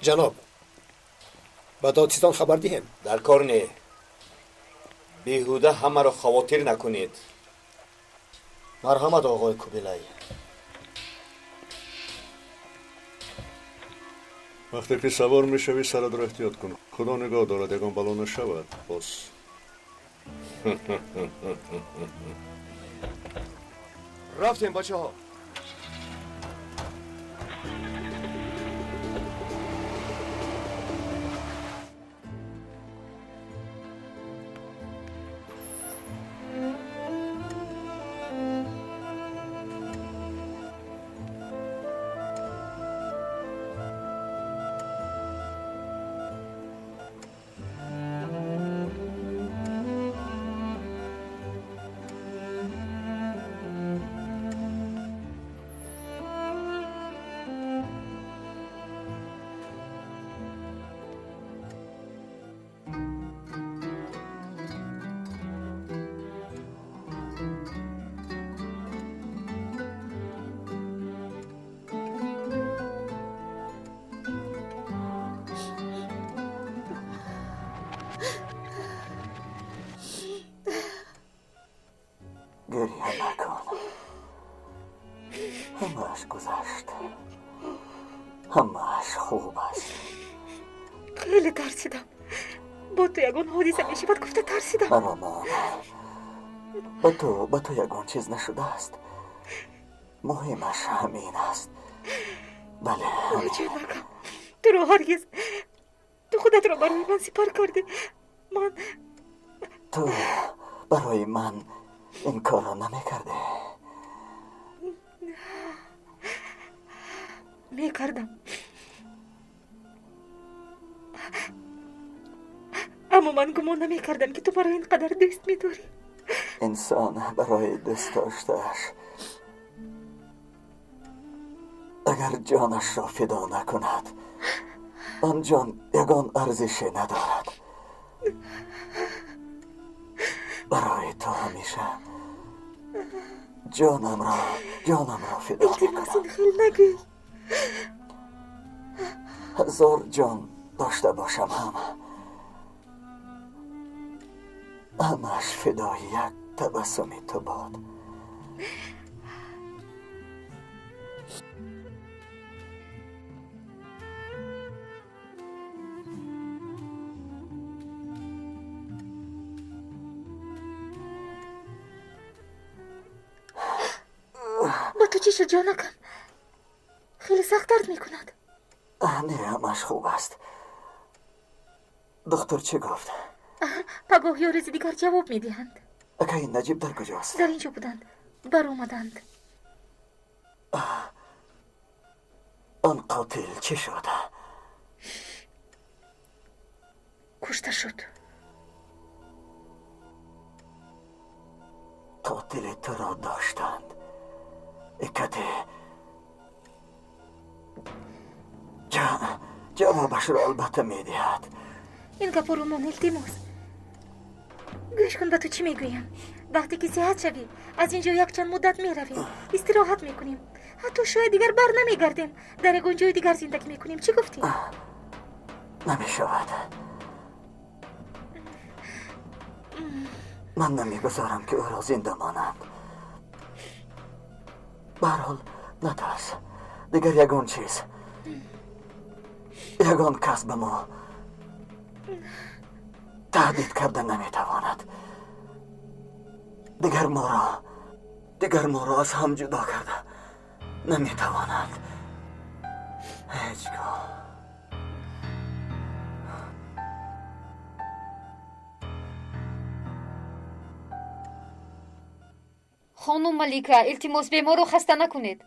Ҷаноб, ба додситон хабар диҳем? Дар кор не. Беҳуда ҳамаро хавотир накунед. Марҳамат, оғои Кубилай. Вақте ки савор мешавӣ, саратро эҳтиёт кун. Худо нигоҳ дорад, ягон бало нашавад. Боз. Рафтем, бачаҳо. گریه نکن، همه‌اش گذشت، همه‌اش خوب است. Хеле тарсидам. Бо ту ягон ҳодиса мешавад гуфта тарсидам. Маро мон. Ба ту ягон чиз нашудааст. Муҳимаш ҳамин аст. Бале. Ҷонакам, туро ҳаргиз, ту худатро барои ман сипар кардӣ. Ман ту барои ман ин корро намекардӣ. Мекардам. Аммо ман гумон намекардам, ки ту маро ин қадар дӯст медорӣ. Инсон барои дӯст доштааш агар ҷонашро фидо накунад, он ҷон ягон арзише надорад. Барои ту ҳамеша ҷонамро фидо илтимос, ин хел нагӯй. Ҳазор ҷон дошта бошам ҳам ҳамаш фидои як табассуми ту бод. Ба ту чӣ шуд, ҷонакам? Хеле сахт дард мекунад. Не, ҳамаш хуб аст. Духтур чӣ гуфт? Пагоҳ ё рӯзи дигар ҷавоб медиҳанд. Акаи Наҷиб дар куҷост? Дар ин ҷо буданд, баромаданд. Он қотил чӣ шуд? Кушта шуд. Қотили туро доштанд. Икате ҷавобашро албатта медиҳад. Ин гапҳоро мон, илтимос. Гӯш кун, ба ту чӣ мегӯям. Вақте ки сиҳат шавӣ, аз ин ҷо якчанд муддат меравем, истироҳат мекунем. Ҳатто шояд дигар бар намегардем, дар ягон ҷои дигар зиндагӣ мекунем. Чӣ гуфтӣ? Намешавад. Ман намегузорам, ки ӯро зинда монанд. Ба ҳар ҳол натарс. Дигар ягон чиз, ягон кас ба мо таҳдид карда наметавонад. Дигар моро аз ҳам ҷудо карда наметавонанд. Ҳеҷ гоҳ. Хонум Малика, илтимос, беморро хаста накунед.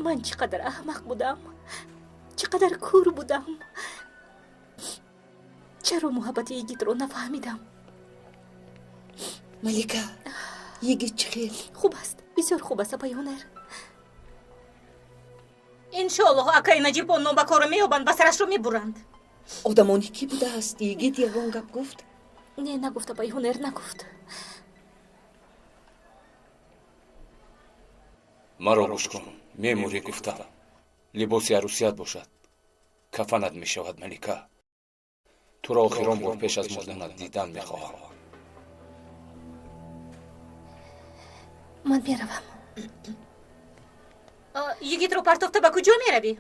Ман чӣ қадар аҳмақ будам, чӣ қадар кур будам. Чаро муҳаббати йигитро нафаҳмидам? Малика, йигит чӣ хел? Хуб аст, бисёр хуб аст, апаи Ҳунар. Иншоаллоҳ, акаи Наҷиб он нобакорро меёбанд ва сарашро мебуранд. Одамони кӣ будааст? Йигит ягон гап гуфт? Не, нагуфт, апаи Ҳунар, нагуфт. Маро гӯш кун, мемурӣ гуфта. Либоси арӯсият бошад, кафанат мешавад, Малика. Туро охирон бор пеш аз мурданат дидан мехоҳам. Ман меравам. Йигитро партофта ба куҷо меравӣ?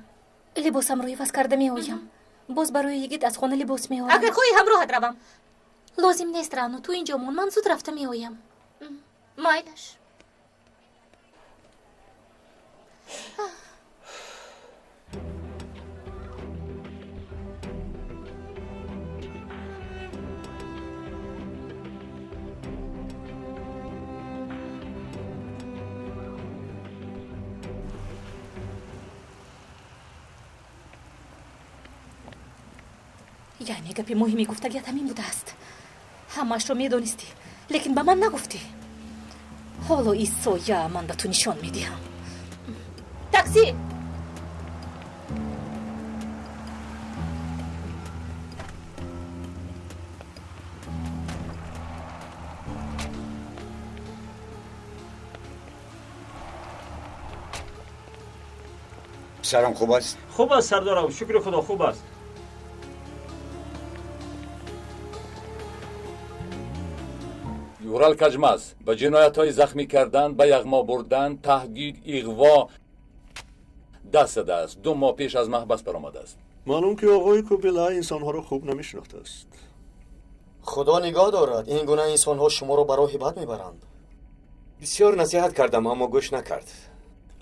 Либосамро иваз карда меоям. Боз барои йигит аз хона либос меорам. Агар хоҳӣ, ҳамроҳат равам. Лозим нест, Раъно, ту инҷо мон, ман зуд рафта меоям. Майлаш. Яъне гапи муҳими гуфтагият ҳамин будааст. Ҳамаашро медонистӣ, лекин ба ман нагуфтӣ. Ҳоло исоя ман ба ту нишон медиҳам. Такси! Писарам хуб аст? Хуб аст, сардорам, шукри Худо, хуб аст. Юрал Каҷмаз ба ҷиноятҳои захмӣ кардан, ба яғмо бурдан, таҳдид, иғво даст задааст. 2 моҳ пеш аз маҳбас баромадааст. Маълум ки оғои Кубила инсонҳоро хуб намешинохтааст. Худо нигоҳ дорад, ин гуна инсонҳо шуморо ба роҳи бад мебаранд. Бисёр насиҳат кардам, аммо гӯш накард.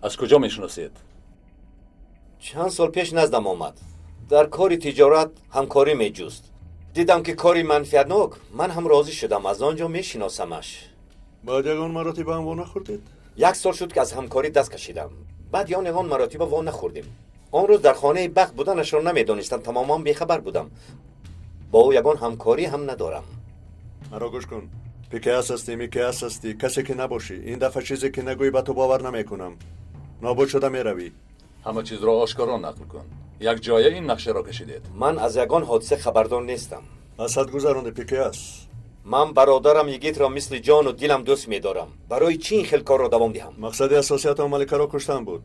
Аз куҷо мешиносед? Чанд сол пеш наздам омад. Дар кори тиҷорат ҳамкорӣ меҷуст. Дидам ки кори манфиатнок, ман ҳам розӣ шудам, аз он ҷо мешиносамаш. Баъд ягон маротиба ҳам во нахӯрдед? 1 сол шуд ки аз ҳамкорӣ даст кашидам. Баъд ё ягон маротиба во нахӯрдем. Он рӯз дар хонаи бахт буданашро намедонистам, тамоман бехабар будам. Бо ӯ ягон ҳамкорӣ ҳам надорам. Маро гӯш кун. Пикеас ҳастӣ, микеас ҳастӣ, касе ки набошӣ. Ин дафъа чизе ки нагӯӣ ба ту бовар намекунам. Нобуд шуда меравӣ. Ҳама чизро ошкоро нақл кун. Як ҷоя ин нақшаро кашидед. Ман аз ягон ҳодиса хабардор нестам. Аз ҳад гузаронде, Пикеас. Ман бародарам Йигитро мисли ҷону дилам дӯст медорам. Барои чӣ ин хел корро давом диҳам? Мақсади асосиятон маликаро куштан буд.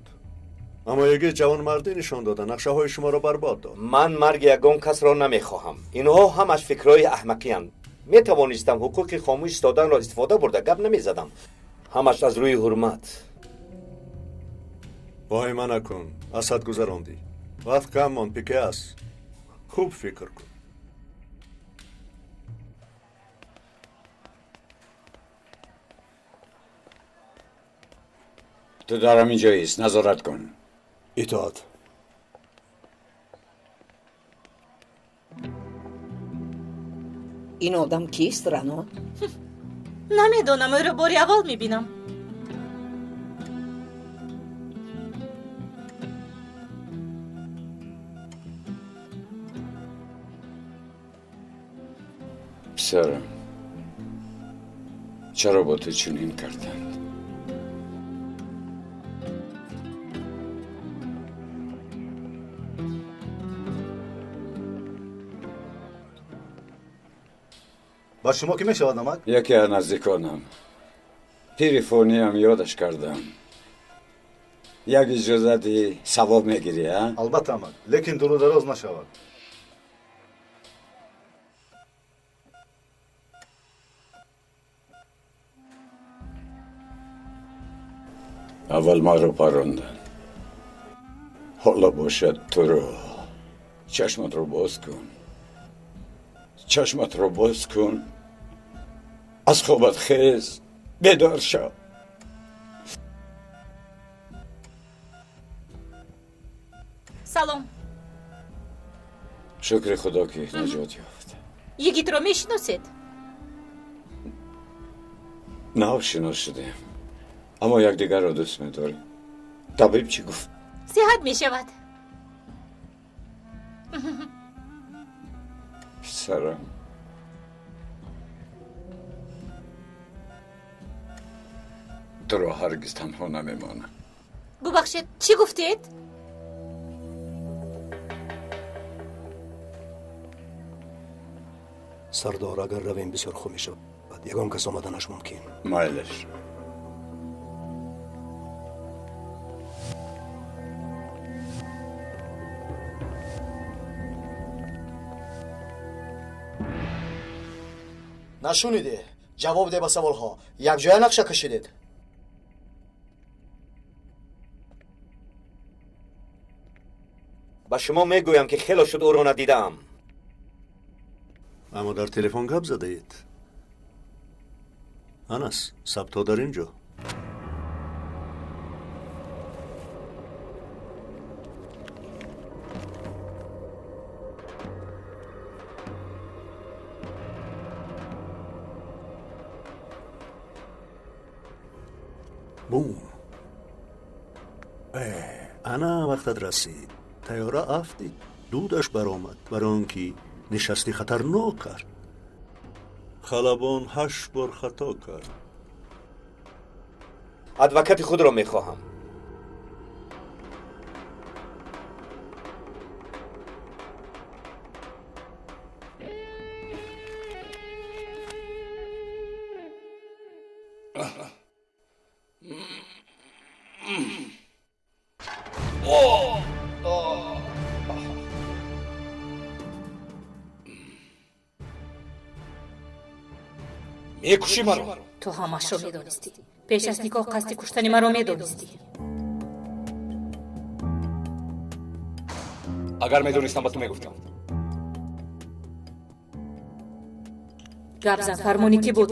Аммо Йигит ҷавонмардӣ нишон дода, нақшаҳои шуморо барбод дод. Ман марги ягон касро намехоҳам. Инҳо ҳамаш фикрҳои аҳмақиянд. Метавонистам ҳуқуқи хомӯш истоданро истифода бурда гап намезадам. Ҳамаш аз рӯи ҳурмат. Воҳима накун, аз ҳад гузарондӣ. Вақт кам монд, Пикеас. Хуб фикр кун. Ту дар ҳамин ҷо ист, назорат кун. Итоат. Ин одам кист, Рано? Намедонам, ӯро бори аввал мебинам. Писарам, чаро бо ту чунин карданд? Ба шумо ки мешавад, намак? Яке аз наздиконам. Пири фониам ёдаш кардам. Як иҷозати савоб мегирӣ, а? Албатта, амак, лекин дуру дароз нашавад. Аввал маро паронданд, ҳоло бошад туро. Чашматро боз кун, чашматро боз кун, аз хобат хез, бедор шав. Салом. Шукри Худо ки наҷот ёфт. Йигитро мешиносед? Нав шинос шудем, аммо якдигарро дӯст медорем. Табиб чӣ гуфт? Сиҳат мешавад. Писарам, туро ҳаргиз танҳо намемонам. Бубахшед, чӣ гуфтед? Сардор, агар равем бисёр хуб мешавад. Ягон кас омаданаш мумкин. Майлаш. Нашуниде? Ҷавоб де ба саволҳо. Якҷоя нақша кашидед? Ба шумо мегӯям ки хело шуд ӯро надидаам. Аммо дар телефон гап задаед. Анас, сабтҳо дар ин ҷо. Бум. Ана вақтат расид. Тайёра афтид, дудаш баромад, барои он ки Нишасти хатарнок кард. Халабон 8 бор хато кард. Адвокати худро мехоҳам. Мекушӣ маро? Ту ҳамашро медонистӣ. Пеш аз никоҳ қасди куштани маро медонистӣ. Агар медонистам, ба ту мегуфтам. Гап зан, фармони кӣ буд?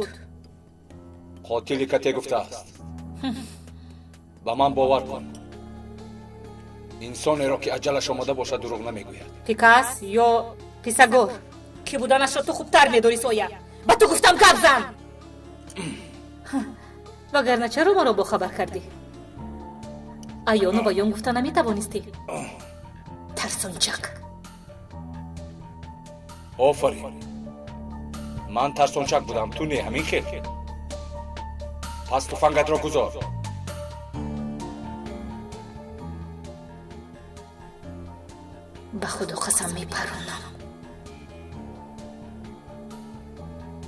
Қотили кате гуфтааст. Ба ман бовар кун. Инсонеро ки аҷалаш омода бошад, дурӯғ намегӯяд. Пикас ё Писагор? Кӣ буданашро ту хубтар медонӣ, Соя. Ба ту гуфтам гап зан. Вагарна чаро маро бохабар кардӣ? Аёну баён гуфта наметавонистӣ. Тарсончак. Офарин. Ман тарсончак будам, ту не, ҳамин хел. Пас туфангатро гузор. Ба худо қасам мепаронам.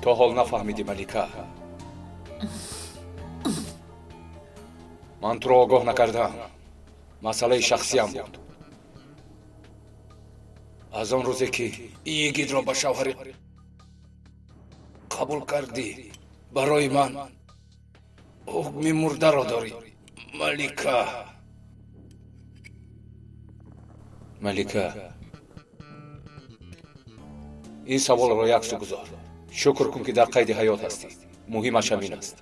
То ҳол нафаҳмидӣ, Малика. Ман туро огоҳ накардам. Масъалаи шахсиям буд. Аз он рӯзе ки йигитро ба шавҳарӣ қабул кардӣ, барои ман ҳукми мурдаро дорӣ, Малика. Малика, ин саволро як су гузор. Шукр кун, ки дар қайди ҳаёт ҳастӣ. Муҳимаш ҳамин аст.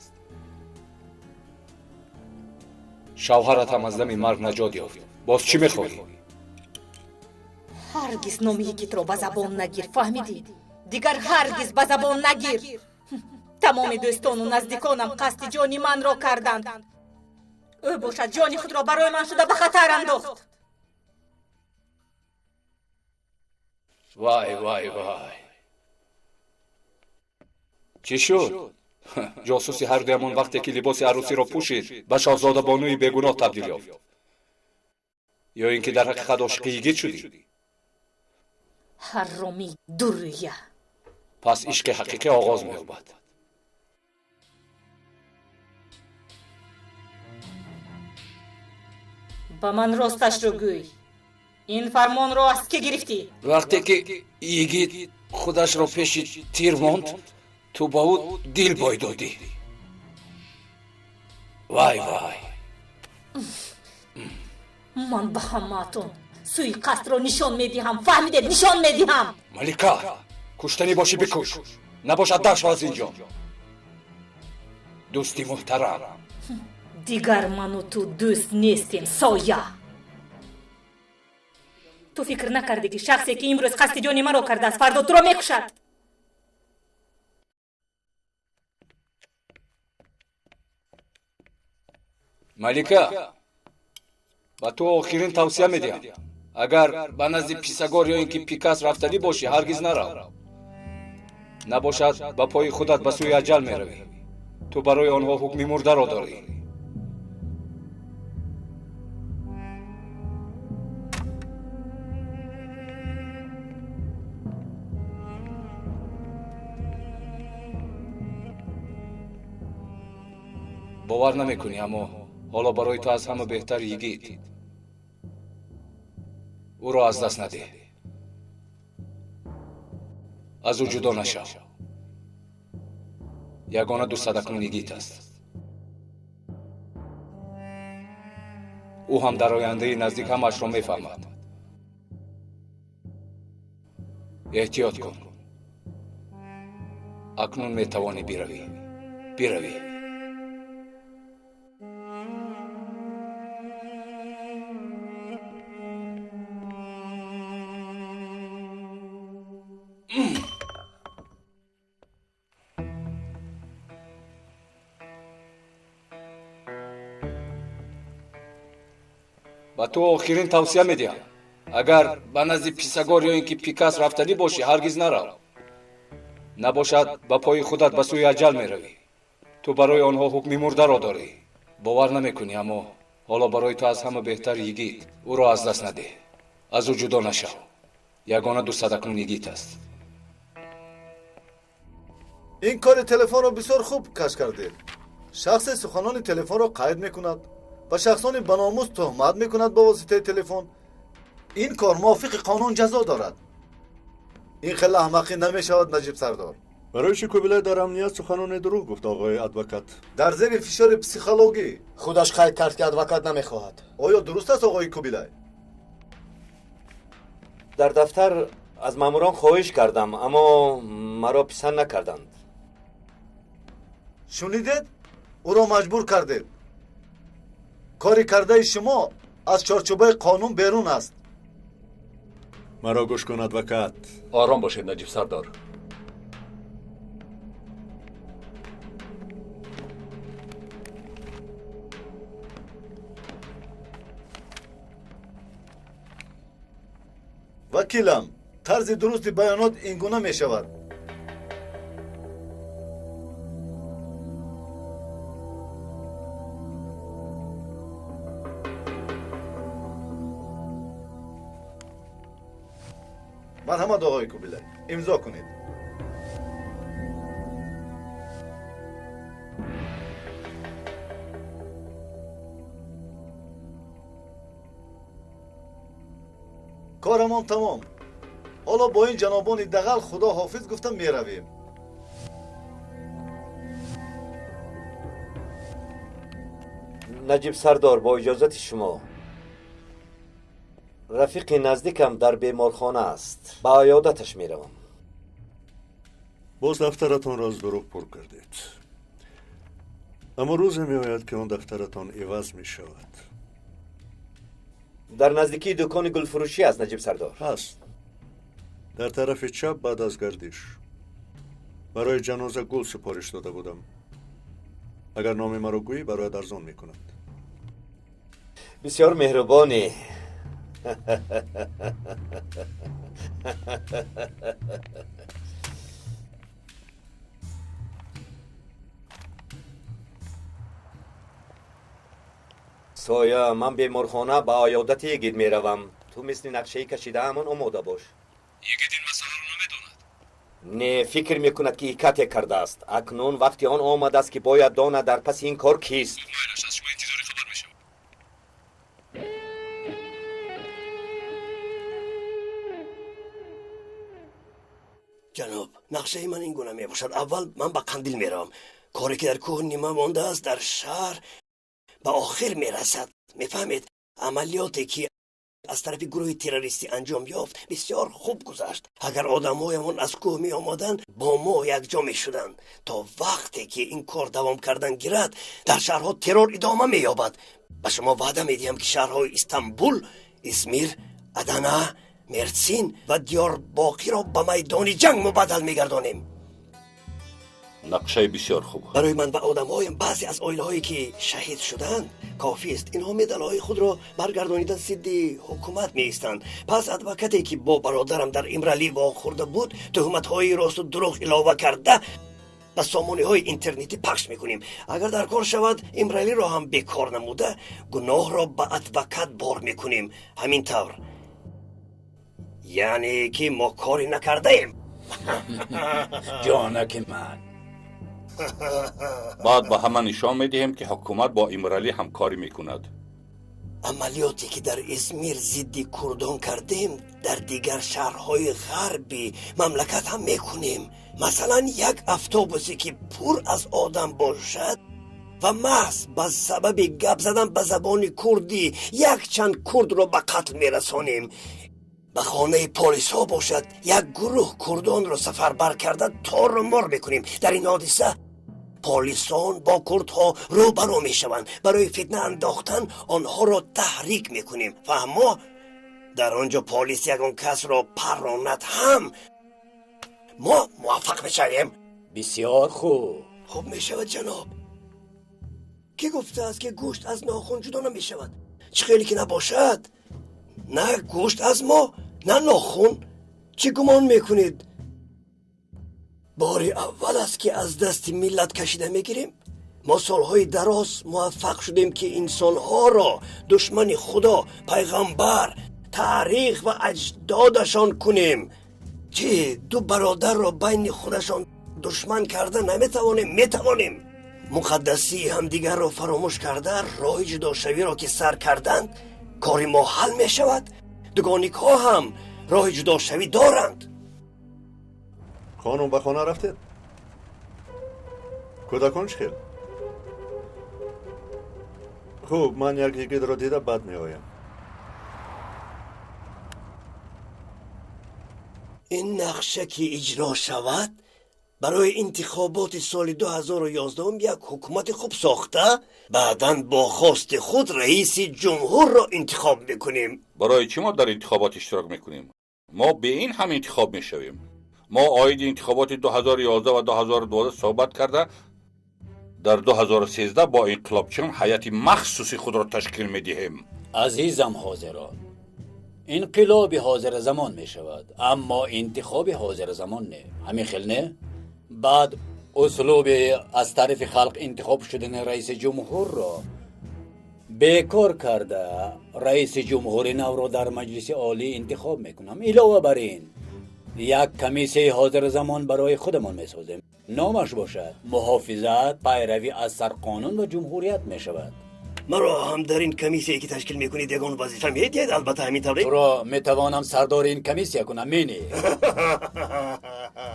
Шавҳарат ҳам аз дами марг наҷот ёфт. Боз чӣ мехоҳӣ? Ҳаргиз номи йигитро ба забон нагир, фаҳмидӣ? Дигар ҳаргиз ба забон нагир. Тамоми дӯстону наздиконам қасди ҷони манро карданд. Ӯ бошад ҷони худро барои ман шуда ба хатар андохт. Вай, вай, вай. Чӣ шуд? Ҷосуси ҳардуямон вақте ки либоси арӯсиро пӯшид, ба шоҳзодабонуи бегуноҳ табдил ёфт. Ё ин ки дар ҳақиқат ошиқи йигит шудӣ? Ҳаромӣ дурӯя. Пас ишқи ҳақиқӣ оғоз меёбад. Ба ман росташро гӯй. Ин фармонро аз кӣ гирифтӣ? Вақте ки йигит худашро пеши тир монд, ту ба ӯ дил бой додӣ. Вай, вай. Ман ба ҳамаатон суиқасдро нишон медиҳам, фаҳмидед? Нишон медиҳам. Малика, куштанӣ бошӣ бикуш, набошад дар шав аз ин ҷо. Дӯсти муҳтарам. Дигар ману ту дӯст нестем, Соя. Ту фикр накардӣ, ки шахсе ки имрӯз қасди ҷони маро кардааст, фардо туро мекушад? Малика, ба ту охирин тавсия медиҳам. Агар ба назди Писагор ё ин ки Пикас рафтанӣ бошӣ, ҳаргиз нарав. Набошад, ба пои худат ба сӯи аҷал меравӣ. Ту барои онҳо ҳукми мурдаро дорӣ. Бовар намекунӣ, аммо ҳоло барои ту аз ҳама беҳтар йигит. Ӯро аз даст надеҳ. Аз ӯ ҷудо нашав. Ягона дӯстат акнун йигит аст. Ӯ ҳам дар ояндаи наздик ҳамаашро мефаҳмад. Эҳтиёт кун. Акнун метавонӣ биравӣ. Биравӣ. Ба ту охирин тавсия медиҳам. Агар ба назди Писагор ё ин ки Пикас рафтанӣ бошӣ, ҳаргиз нарав. Набошад, ба пои худат ба сӯи аҷал меравӣ. Ту барои онҳо ҳукми мурдаро дорӣ. Бовар намекунӣ, аммо ҳоло барои ту аз ҳама беҳтар Йигит. Ӯро аз даст надеҳ, аз ӯ ҷудо нашав. Ягона дӯстат акнун Йигит аст. Ин кори телефонро бисёр хуб кашф кардед. Шахсе суханони телефонро қайд мекунад, ба шахсони баномус туҳмат мекунад ба воситаи телефон. Ин кор мувофиқи қонун ҷазо дорад. Ин хеле аҳмақӣ намешавад, Наҷиб сардор. Барои чӣ Кубилай дар амният суханони дурӯғ гуфт, оғои адвокат? Дар зери фишори психологӣ. Худаш қайд кард, ки адвокат намехоҳад. Оё дуруст аст, оғои Кубилай? Дар дафтар аз маъмурон хоҳиш кардам, аммо маро писанд накарданд. Шунидед? Ӯро маҷбур кардед. Кори кардаи шумо аз чорчӯбаи қонун берун аст. Маро гӯш кун, адвокат. Ором бошед, Наҷиб сардор. Вакилам, тарзи дурусти баёнот ин гуна мешавад. Марҳамат, оғои Кубилай, имзо кунед. Корамон тамом. Ҳоло бо ин ҷанобони дағал худо ҳофиз гуфта меравем. Наҷиб сардор, бо иҷозати шумо, рафиқи наздикам дар беморхона аст. Ба аёдаташ меравам. Боз дафтаратонро аз дурӯғ пур кардед. Аммо рӯзе меояд, ки он дафтаратон иваз мешавад. Дар наздикии дукони гулфурӯшӣ аст, Наҷиб сардор. Ҳаст. Дар тарафи чап баъд аз гардиш. Барои ҷаноза гул супориш дода будам. Агар номи маро гӯӣ, барояд арзон мекунад. Бисёр меҳрубонӣ. Соя, ман беморхона ба аёдати Йигит меравам. Ту мисли нақшаи кашидаамон омода бош. Йигит ин масъаларо намедонад. Не, фикр мекунад, ки икате кардааст. Акнун вақти он омадааст, ки бояд донад дар паси ин кор кист. Майлаш, аз шумо интизори хабар мешавам. Ҷаноб, нақшаи ман ин гуна мебошад. Аввал ман ба Қандил меравам. Коре ки дар кӯҳ нима мондааст, дар шаҳр ба охир мерасад. Мефаҳмед, амалиёте ки аз тарафи гурӯҳи террористӣ анҷом ёфт, бисёр хуб гузашт. Агар одамҳоямон аз кӯҳ меомаданд, бо мо якҷо мешуданд. То вақте ки ин кор давом кардан гирад, дар шаҳрҳо террор идома меёбад. Ба шумо ваъда медиҳам, ки шаҳрҳои Истанбул, Измир, Адана, Мерсин ва Диёрбоқиро ба майдони ҷанг мубаддал мегардонем. Нақшаи бисёр хуб. Барои ман ва одамҳоям баъзе аз оилаҳое ки шаҳид шуданд кофист. Инҳо медалҳои худро баргардонида зидди ҳукумат меистанд. Пас адвокате ки бо бародарам дар Имралӣ вохӯрда буд, туҳматҳои росту дурӯғ илова карда ба сомониҳои интернетӣ пахш мекунем. Агар дар кор шавад, Имралиро ҳам бекор намуда, гуноҳро ба адвокат бор мекунем. Ҳамин тавр, яъне ки мо коре накардаем. Ҷонаки ман. Баъд ба ҳама нишон медиҳем, ки ҳукумат бо Имралӣ ҳамкорӣ мекунад. Амалиёте ки дар Измир зидди курдон кардем, дар дигар шаҳрҳои ғарби мамлакат ҳам мекунем. Масалан, як автобусе ки пур аз одам бошад ва маҳз ба сабаби гап задан ба забони курдӣ якчанд курдро ба қатл мерасонем. Ба хонаи полисҳо бошад, як гурӯҳ курдонро сафарбар карда тору мор мекунем. Дар ин ҳодиса полисон бо курдҳо рӯбарӯ мешаванд. Барои фитна андохтан онҳоро таҳрик мекунем. Фаҳмо? Дар он ҷо полис ягон касро парронад ҳам мо муваффақ мешавем. Бисёр хуб. Хуб мешавад, ҷаноб. Кӣ гуфтааст, ки гӯшт аз нохун ҷудо намешавад? Чӣ хеле ки набошад, На гӯшт аз мо, на нохун. Чӣ гумон мекунед? Бори аввал аст, ки аз дасти миллат кашида мегирем. Мо солҳои дароз муваффақ шудем, ки инсонҳоро душмани Худо, пайғамбар, таърих ва аҷдодашон кунем. Чӣ, ду бародарро байни худашон душман карда наметавонем? Метавонем. Муқаддасии ҳамдигарро фаромӯш карда, роҳи ҷудошавиро ки сар карданд, кори мо ҳал мешавад. Дугоникҳо ҳам роҳи ҷудошавӣ доранд. Хонум, ба хона рафтед? Кӯдакон чӣ хел? Хуб, ман як йигитро дида баъд меоям. Ин нақша ки иҷро шавад, барои интихоботи соли 2011 як ҳукумати хуб сохта, баъдан бо хости худ раиси ҷумҳурро интихоб мекунем. Барои чӣ мо дар интихобот иштирок мекунем? Мо бе ин ҳам интихоб мешавем. Мо оиди интихоботи 2011 ва 2012 суҳбат карда, дар 2013 бо инқилобчиён ҳайати махсуси худро ташкил медиҳем. Азизам ҳозирон, инқилоби ҳозиразамон мешавад, аммо интихоби ҳозиразамон не. Ҳамин хел не? Баъд услуби аз тарафи халқ интихоб шудани раиси ҷумҳурро бекор карда, раиси ҷумҳури навро дар Маҷлиси Олӣ интихоб мекунам. Илова бар ин, як комиссияи ҳозиразамон барои худамон месозем. Номаш бошад муҳофизат, пайравӣ аз сарқонун ва ҷумҳурият мешавад. Маро ҳам дар ин комиссияе ки ташкил мекунед ягон вазифа медиҳед? Албатта, ҳамин тавре. Туро метавонам сардори ин комиссия кунам, мини.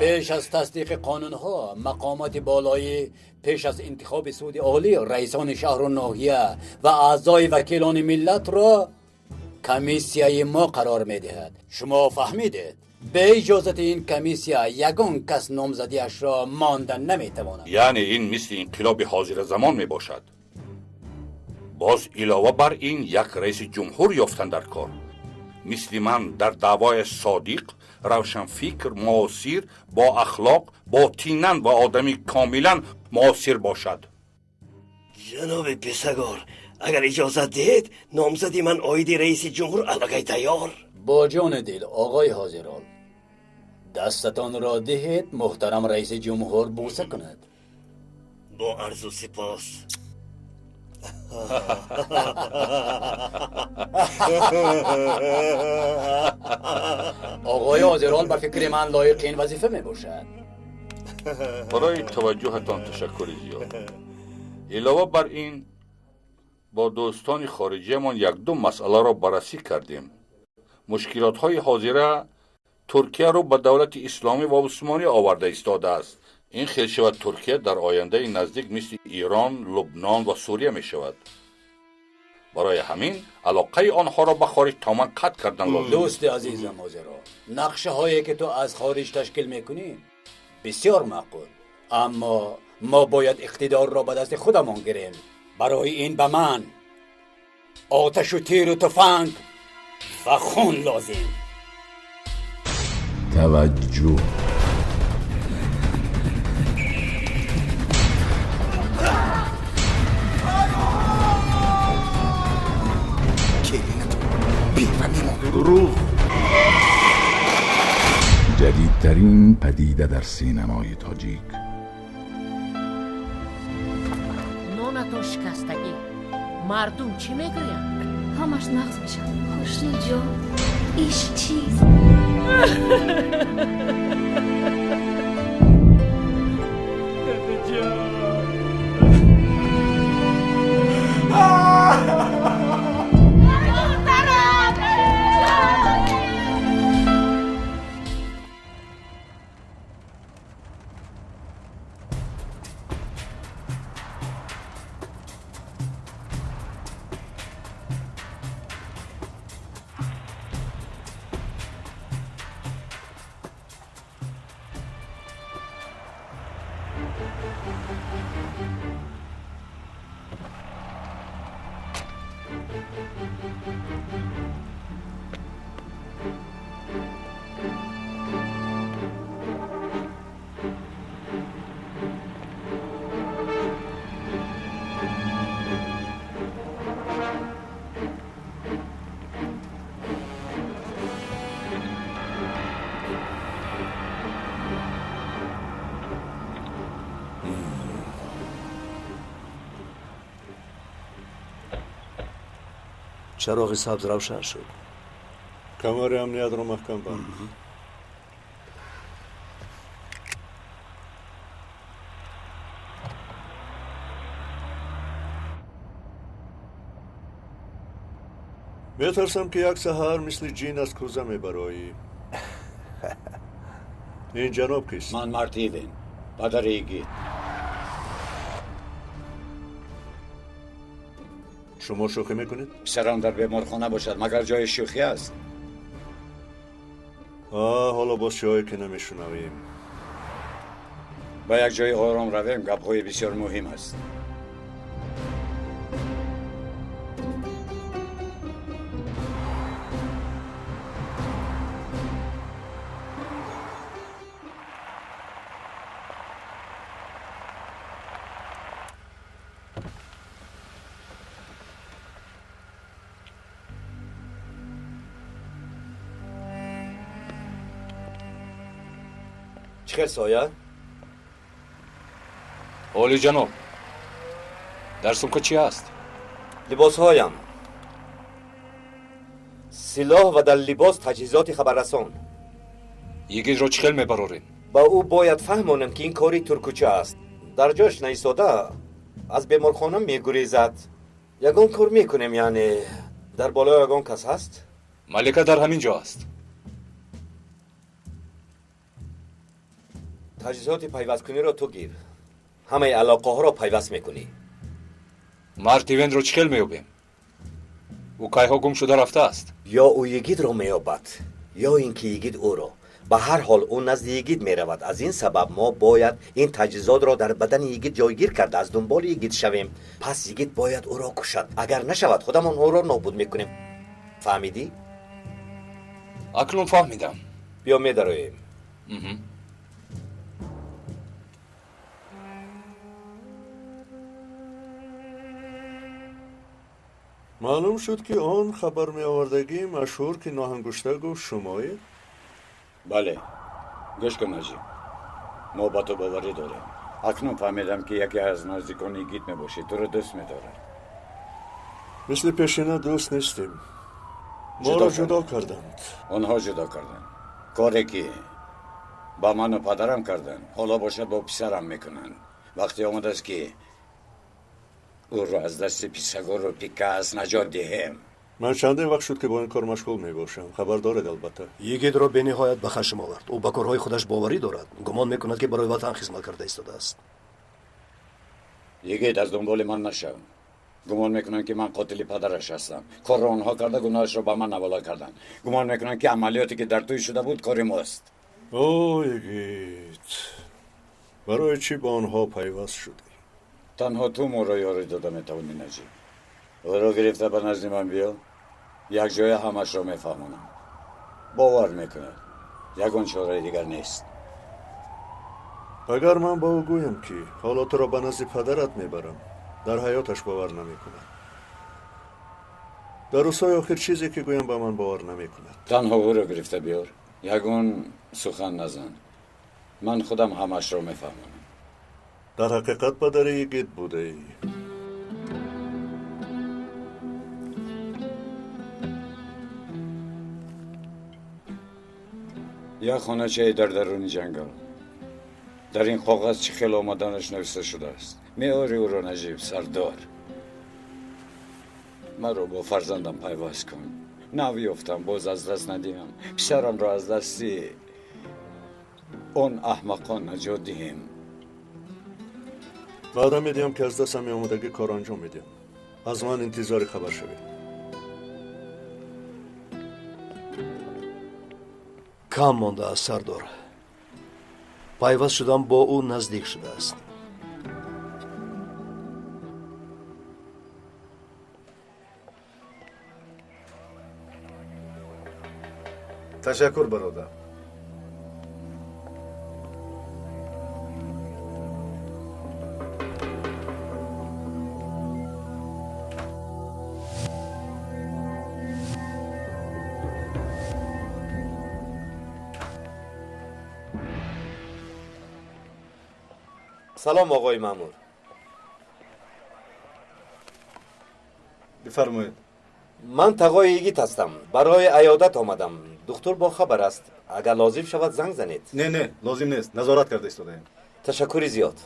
Пеш аз тасдиқи қонунҳо, мақомоти болоӣ, пеш аз интихоби суди олӣ, раисони шаҳру ноҳия ва аъзои вакилони миллатро комиссияи мо қарор медиҳад. Шумо фаҳмидед? Бе иҷозати ин комиссия ягон кас номзадиашро монда наметавонад. Яъне ин мисли инқилоби ҳозиразамон мебошад. Боз илова бар ин як раиси ҷумҳур ёфтан дар кор. Мисли ман дар даъвояш содиқ, равшанфикр, муосир, бо ахлоқ, ботинан ва одами комилан муосир бошад. Ҷаноби Писагор, агар иҷозат диҳед, номзади ман оиди раиси ҷумҳур аллакай тайёр. Бо ҷони дил, оғои ҳозирон, дастатонро диҳед, муҳтарам раиси ҷумҳур бӯса кунад. Бо арзу сипос. Оғои ҳозирон ба фикри ман лоиқи ин вазифа мебошад. Барои таваҷҷӯҳатон ташаккури зиёд. Илова бар ин, бо дӯстони хориҷиямон якду масъаларо баррасӣ кардем. Мушкилотҳои ҳозира Туркияро ба давлати исломӣ ва усмонӣ оварда истодааст. Ин хел шавад, Туркия дар ояндаи наздик мисли Ирон, Лубнон ва Сурия мешавад. Барои ҳамин алоқаи онҳоро ба хориҷ тамоман қатъ кардан лозим. Дӯсти азизам ҳозиро, нақшаҳое ки ту аз хориҷ ташкил мекунӣ бисёр маъқул, аммо мо бояд иқтидорро ба дасти худамон гирем. Барои ин ба ман оташу тиру туфанг ва хун лозим. Таваҷҷӯҳ. Дурӯғ. Ҷадидтарин падида дар синамои тоҷик. Нонатон шикастагӣ. Мардум чӣ мегӯянд? Ҳамаш нағз мешавад. Хушнудҷон, ишқ чист? Чароғи сабз равшан шуд. Камари амниятро маҳкам банд. Метарсам, ки як саҳар мисли ҷин аз кӯза мебароӣ. Ин ҷаноб кист? Ман Март Ивен, падари Игит. Шумо шӯхӣ мекунед? Писарам дар беморхона бошад, магар ҷои шӯхӣ аст? Ҳоло боз чиҳое ки намешунавем. Ба як ҷои ором равем, гапҳои бисёр муҳим аст. Чӣ хел соя? Олиҷаноб, дар сумка чӣ ҳаст? Либосҳоям, силоҳ ва дар либос таҷҳизоти хабаррасон. Йигитро чӣ хел мебарорем? Ба ӯ бояд фаҳмонем, ки ин кори туркуча аст. Дар ҷояш наистода аз беморхона мегурезад. Ягон кор мекунем, яъне дар болои ягон кас ҳаст? Малика дар ҳамин ҷо аст. Таҷҳизоти пайвасткуниро ту гир. Ҳамаи алоқаҳоро пайваст мекунӣ. Март Ивенро чӣ хел меёбем? Ӯ кайҳо гум шуда рафтааст. Ё ӯ йигитро меёбад, ё ин ки йигит ӯро. Ба ҳар ҳол ӯ назди йигит меравад. Аз ин сабаб мо бояд ин таҷҳизотро дар бадани йигит ҷойгир карда аз дунболи йигит шавем. Пас йигит бояд ӯро кушад. Агар нашавад, худамон ӯро нобуд мекунем. Фаҳмидӣ? Акнун фаҳмидам. Биё медароем. Маълум шуд, ки он хабармеовардагии машҳур, ки ноҳангушта гуфт, шумоед? Бале. Гӯш кун, Наҷиб, мо ба ту боварӣ дорем. Акнун фаҳмидам, ки яке аз наздикони Игит мебошӣ. Туро дӯст медорад. Мисли пешина дӯст нестем. Моро ҷудо карданд. Онҳо ҷудо карданд. Коре ки ба ману падарам карданд, ҳоло бошад бо писарам мекунанд. Вақте омадааст, ки ӯро аз дасти Писагору Пикас наҷот диҳем. Ман чанде вақт шуд, ки бо ин кор машғул мебошам. Хабар доред, албатта. Йигитро бениҳоят ба хашм овард. Ӯ ба корҳои худаш боварӣ дорад. Гумон мекунад, ки барои ватан хизмат карда истодааст. Йигит, аз дунболи ман нашав. Гумон мекунанд, ки ман қотили падараш ҳастам. Корро онҳо карда, гуноҳашро ба ман ҳавола карданд. Гумон мекунанд, ки амалиёте ки дар тӯй шуда буд, кори мост. О, Йигит, барои чӣ ба онҳо пайваст шудӣ? Танҳо ту моро ёрӣ дода метавонӣ, Наҷиб. Ӯро гирифта ба назди ман биё. Якҷоя ҳамашро мефаҳмонам. Бовар мекунад, ягон чораи дигар нест. Агар ман ба ӯ гӯям, ки ҳоло туро ба назди падарат мебарам, дар ҳаёташ бовар намекунад. Дар рӯзҳои охир чизе ки гӯям, ба ман бовар намекунад. Танҳо ӯро гирифта биёр. Ягон сухан назан. Ман худам ҳамашро мефаҳмонам. Дар ҳақиқат падари йигит будаӣ. Як хоначае дар даруни ҷангал. Дар ин коғаз чӣ хел омаданаш нависта шудааст. Меори ӯро, Наҷиб сардор. Маро бо фарзандам пайваст кун. Нав ёфтам, боз аз даст надиҳам. Писарамро аз дасти он аҳмақон наҷот диҳем. Ваъда медиҳам, ки аз дастам меомадагӣ кор анҷом медиҳам. Аз ман интизори хабар шавед. Кам мондааст, сардор. Пайваст шудан бо ӯ наздик шудааст. Ташаккур, бародар. Салом, оғои маъмур. Бифармоед. Ман тағои Йигит ҳастам. Барои аёдат омадам. Духтур бохабар аст. Агар лозим шавад занг занед. Не, не, лозим нест. Назорат карда истодаем. Ташаккури зиёд.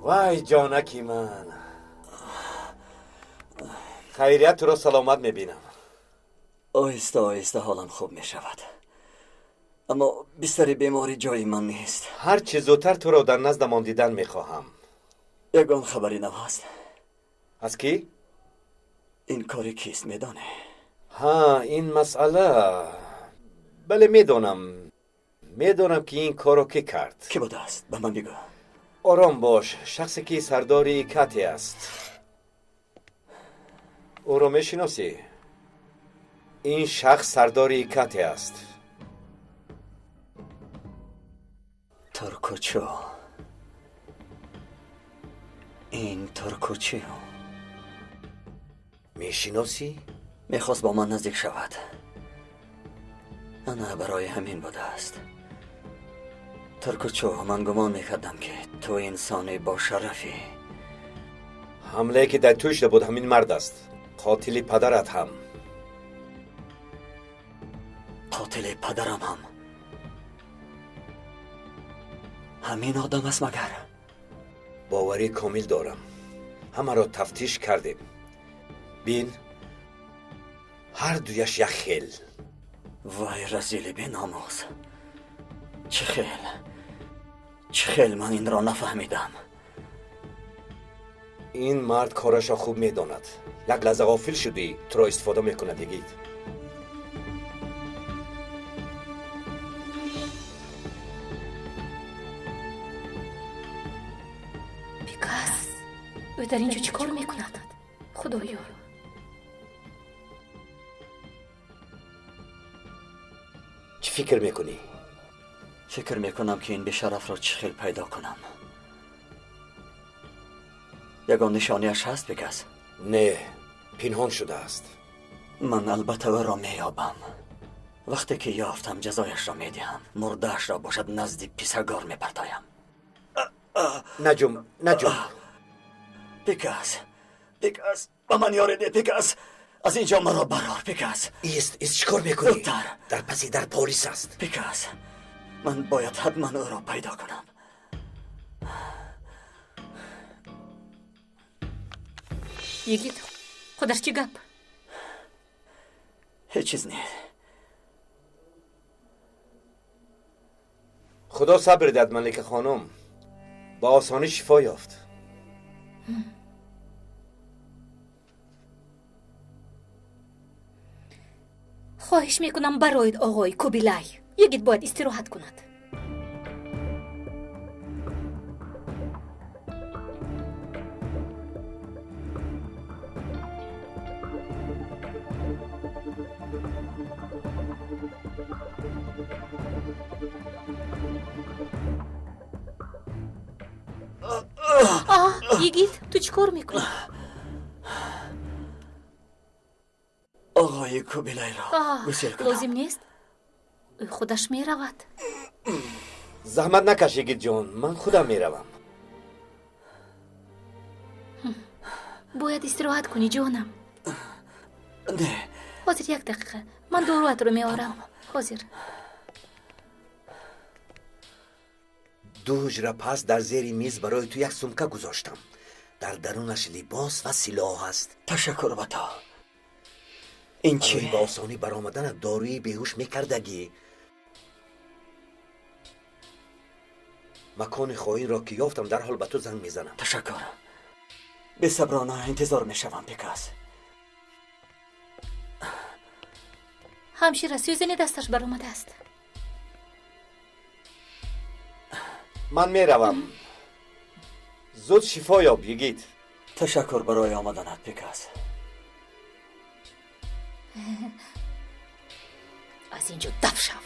Вай ҷонаки ман. Хайрият туро саломат мебинам. Оҳиста оҳиста ҳолам хуб мешавад. Аммо бистари беморӣ ҷои ман нест. Ҳар чӣ зудтар туро дар наздамон дидан мехоҳам. Ягон хабари нав ҳаст? Аз кӣ? Ин кори кист медонӣ? Ҳа, ин масъала. Бале, медонам. Медонам ки ин корро кӣ кард. Кӣ будааст? Ба ман бигӯ. Ором бош. Шахсе ки сардори Кати аст. Ӯро мешиносӣ? Ин шахс сардори Кати аст. Туркучу. Ин Туркучу. Мешиносӣ? Мехост бо ман наздик шавад. Ана барои ҳамин будааст. Туркучу, ман гумон мекардам ки ту инсони бошарафӣ. Ҳамлае ки дар тӯй шуда буд ҳамин мард аст. Қотили падарат ҳам. Қотили падарам ҳам. Ҳамин одам аст магар? Боварӣ комил дорам. Ҳамаро тафтиш кардем. Бин, ҳар дуяш як хел. Вай разили беномус. Чӣ хел? Чӣ хел ман инро нафаҳмидам? Ин мард корашро хуб медонад. Як лаҳза ғофил шудӣ, туро истифода мекунад, Йигит. Пикас, ӯ дар ин ҷо чӣ кор мекунад? Худоё! Чӣ фикр мекунӣ? Фикр мекунам ки ин бешарафро чӣ хел пайдо кунам. Ягон нишониаш ҳаст, Пикас? Не, пинҳон шудааст. Ман албатта ӯро меёбам. Вақте ки ёфтам, ҷазояшро медиҳам. Мурдаашро бошад назди писагор мепартоям. Наҷум, наҷум. Пикас, Пикас, ба ман ёрӣ деҳ, Пикас. Аз ин ҷо маро барор, Пикас. Ист, ист, чӣ кор мекунӣ? Зудтар. Дар паси дар полис аст. Пикас, ман бояд ҳатман ӯро пайдо кунам. Йигит, худаш чӣ гап? Ҳеҷ чиз нест. Худо сабр диҳад, Малика хонум. Ба осонӣ шифо ёфт. Хоҳиш мекунам бароед, оғои Кубилай. Йигит бояд истироҳат кунад. Йигит, ту чӣ кор мекунӣ? Оғои Кубилайро гусел кунам. Лозим нест. Ӯ худаш меравад. Заҳмат накаш, Йигитҷон, ман худам меравам. Бояд истироҳат кунӣ, ҷонам. Не. Ҳозир як дақиқа. Ман доруатро меорам. Ҳозир. Ду ҳуҷра пас дар зери миз барои ту як сумка гузоштам. Дар дарунаш либос ва силоҳ аст. Ташаккур ба ту. Ин чӣ? Барои ба осонӣ баромаданат доруи беҳуш мекардагӣ. Макони хоинро ки ёфтам, дарҳол ба ту занг мезанам. Ташаккур. Бесаброна интизор мешавам, Пикас. Ҳамшира сӯзани дасташ баромадааст. Ман меравам. Зуд шифо ёб, Йигит. Ташаккур барои омаданат, Пикас. Аз ин ҷо даф шав.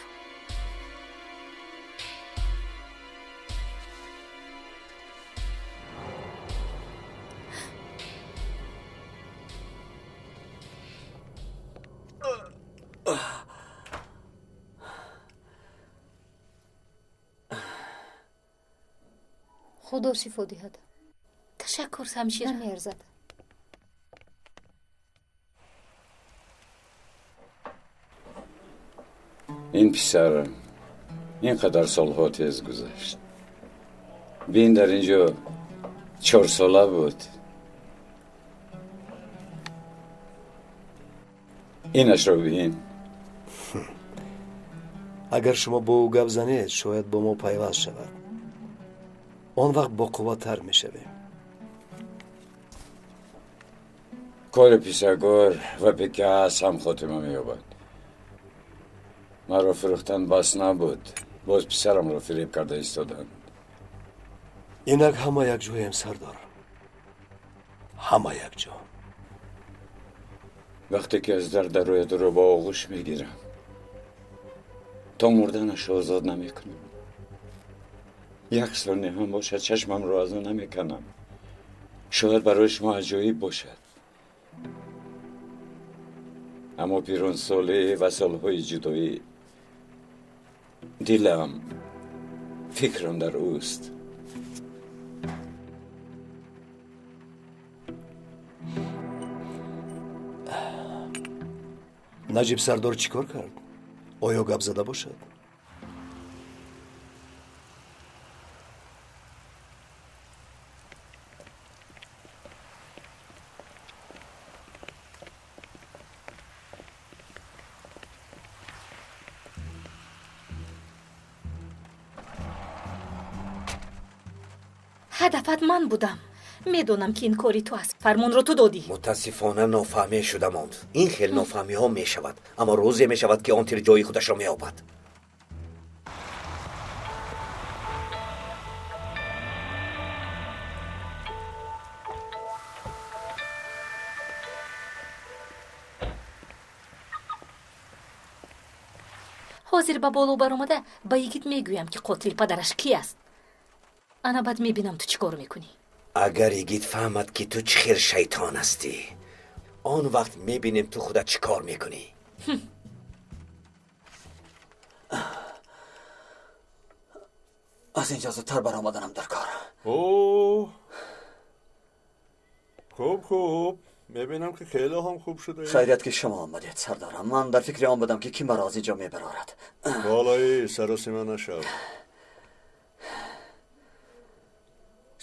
Худо шифо диҳад. Ташаккур, ҳамшира. Намеарзад. Ин писар ин қадар солҳо тез гузашт. Бин, дар ин ҷо 4 сола буд. Инашро бин. Агар шумо бо ӯ гап занед, шояд бо мо пайваст шавад. Он вақт боқувваттар мешавем. Кори писагор ва Пикас ҳам хотима меёбад. Маро фурӯхтан бас набуд, боз писарамро фиреб карда истоданд. Инак ҳама якҷоем, сардор, ҳама якҷо. Вақте ки аз дар дарояд, ӯро ба оғӯш мегирам, то мурданаш озод намекунам. Як сония ҳам бошад, чашмамро аз ӯ намеканам. Шояд барои шумо аҷоиб бошад, аммо пиронсолӣ ва солҳои ҷудоӣ, дилам, фикрам дар ӯст. Наҷиб сардор чӣ кор кард? Оё гап зада бошад? Ҳадафат ман будам. Медонам, ки ин кори ту аст. Фармонро ту додӣ. Мутаассифона, нофаҳмӣ шуда монд. Ин хел нофаҳмиҳо мешавад, аммо рӯзе мешавад, ки он тир ҷои худашро меёбад. Ҳозир ба боло баромада, ба йигит мегӯям, ки қотил падараш ки аст. Ана баъд мебинам, ту чӣ кор мекунӣ. Агар йигит фаҳмад, ки ту чӣ хел шайтон ҳастӣ, он вақт мебинем, ту худат чӣ кор мекунӣ. Аз инҷо зудтар баромаданам дар кор. О, хуб, хуб, мебинам, ки хеле ҳам хуб шуда. Хайрият, ки шумо омадед, сардорам. Ман дар фикри он будам, ки кӣ маро аз инҷо мебарорад. Болои саросима нашав.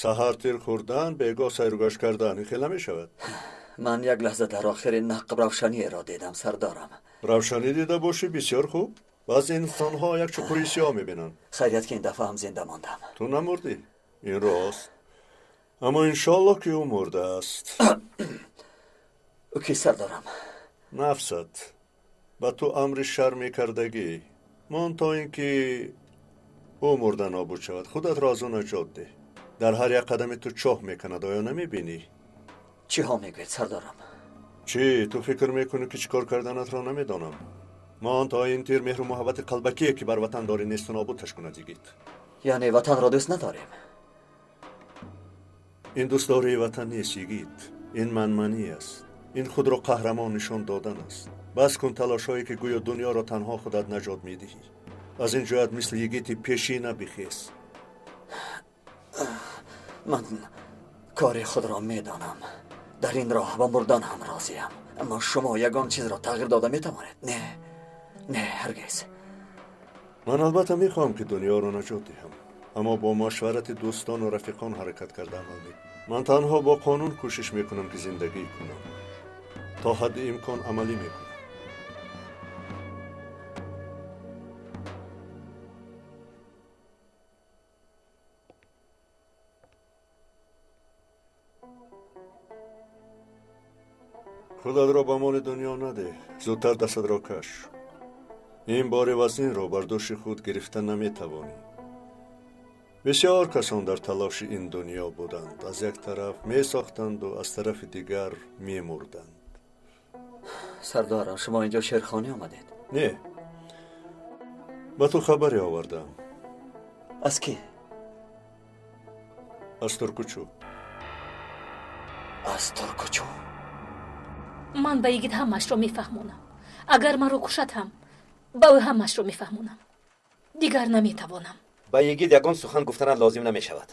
Саҳар тир хӯрдан, бегоҳ сайругашт кардан, ин хел намешавад. Ман як лаҳза дар охири нақб равшаниеро дидам, сардорам. Равшанӣ дида бошӣ, бисёр хуб. Баъзе инсонҳо як чуқури сиёҳ мебинанд. Хайрият, ки ин дафъа ҳам зинда мондам. Ту намурдӣ, ин рост, аммо иншоаллоҳ, ки ӯ мурдааст. Ӯ ки, сардорам? Нафсат ба ту амри шар мекардагӣ. Мон то ин ки ӯ мурда нобуд шавад. Худатро аз ӯ наҷот деҳ. Дар ҳар як қадами ту чоҳ меканад, оё намебинӣ? Чиҳо мегӯед, сардорам? Чӣ, ту фикр мекунӣ, ки чӣ кор карданатро намедонам? Мон то ин тир меҳру муҳаббати қалбакие, ки бар ватан дорӣ, несту нобудташ кунад, йигит. Яъне ватанро дӯст надорем? Ин дӯстдории ватан нест, йигит, ин манманӣ аст. Ин худро қаҳрамон нишон додан аст. Бас кун талошҳое, ки гӯё дунёро танҳо худат наҷот медиҳӣ. Аз ин ҷоят мисли йигити пешина бихез. Ман кори худро медонам. Дар ин роҳ ба мурдан ҳам розиям, аммо шумо ягон чизро тағйир дода метавонед? Не, не, ҳаргиз. Ман албатта мехоҳам, ки дунёро наҷот диҳам, аммо бо машварати дӯстону рафиқон ҳаракат карда амал мекунам. Ман танҳо бо қонун кӯшиш мекунам, ки зиндагӣ кунам. То ҳадди имкон амалӣ мекунам. Худатро ба моли дунё надеҳ, зудтар дастатро каш. Ин бори вазнинро бар дӯши худ гирифта наметавонӣ. Бисёр касон дар талоши ин дунё буданд. Аз як тараф месохтанду аз тарафи дигар мемурданд. Сардорам, шумо инҷо шеърхонӣ омадед? Не, ба ту хабаре овардам. Аз кӣ? Аз Туркучу. Аз Туркучу? Ман ба йигит ҳамаашро мефаҳмонам. Агар маро кушад ҳам, ба ӯ ҳамаашро мефаҳмонам. Дигар наметавонам. Ба йигит ягон сухан гуфтанат лозим намешавад.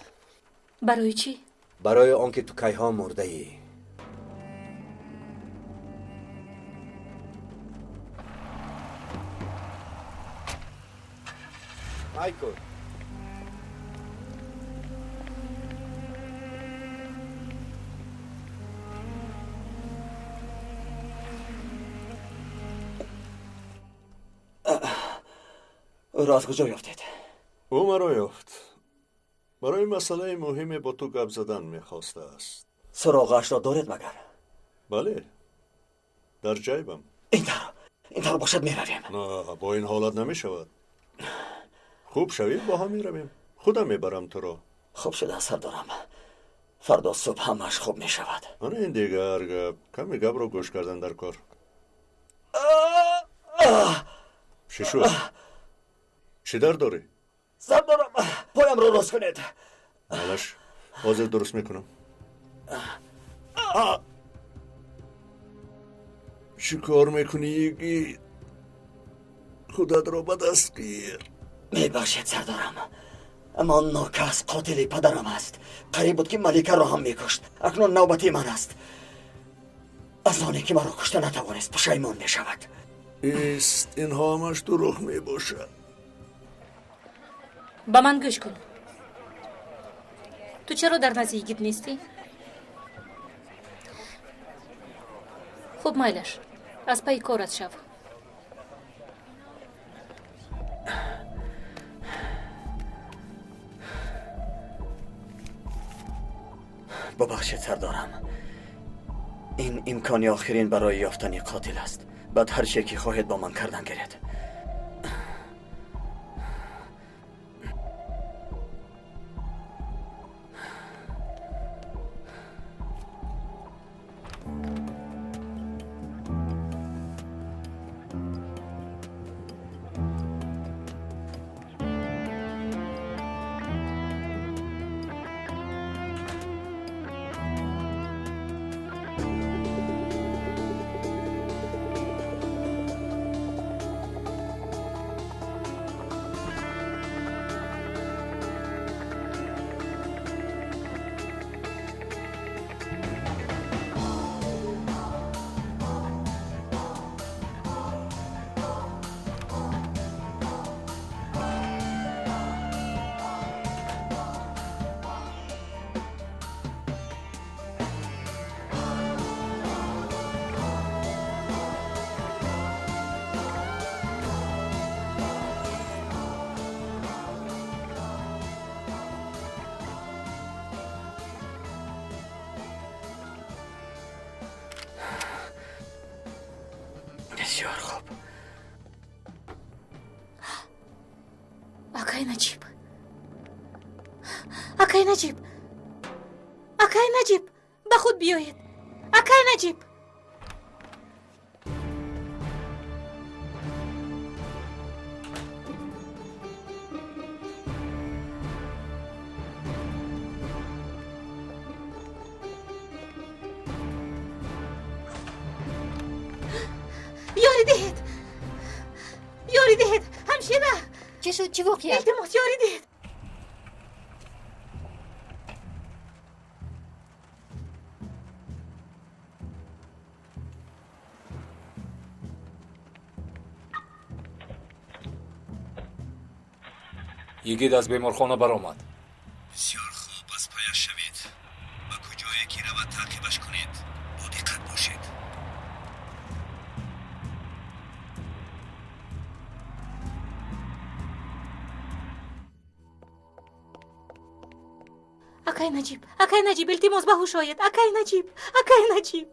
Барои чӣ? Барои он ки ту кайҳо мурдаӣ. Айко. Ӯро аз куҷо ёфтед? Ӯ маро ёфт. Барои масъалаи муҳиме бо ту гап задан мехостааст. Суроғаашро доред магар? Бале, дар ҷайбам. Ин тавр бошад меравем. На, бо ин ҳолат намешавад. Хуб шавӣ, бо ҳам меравем. Худам мебарам туро. Хуб шуда, сардорам. Фардо субҳ ҳамааш хуб мешавад. Ана ин дигар гап. Каме гапро гӯш кардан дар кор. Чӣ шуд? Чӣ дард дорӣ? Сардорам, поямро рост кунед. Малаш, ҳозир дуруст мекунам. Чӣ кор мекунӣ, Йигит? Худатро ба даст гир. Мебахшед, сардорам, аммо он нокас қотили падарам аст. Қариб буд ки маликаро ҳам мекушт. Акнун навбати ман аст. Аз оне ки маро кушта натавонист, пушаймон мешавад. Ист, инҳо ҳамаш дурӯғ мебошад. Ба ман гӯш кун. Ту чаро дар назди Йигит нестӣ? Хуб, майлаш, аз пайи корат шав. Бубахшед, сардорам. Ин имкони охирин барои ёфтани қотил аст. Баъд ҳар чие ки хоҳед бо ман кардан гиред. Бисёр хуб. Акай Наҷиб, акай Наҷиб, акай Наҷиб, ба худ биёед. Акай Наҷиб. Ёрӣ диҳед, ёрӣ диҳед, ҳамшира. Чӣ шуд, чӣ воқеа? Илтимос, ёрӣ диҳед. Йигит аз беморхона баромад. Бисёр хуб, аз паяш шавед. Ба куҷое ки равад таъқибаш кунед. Бо диққат бошед. Акай Наҷиб, акай Наҷиб, илтимос ба ҳуш оед. Акай Наҷиб, акай Наҷиб.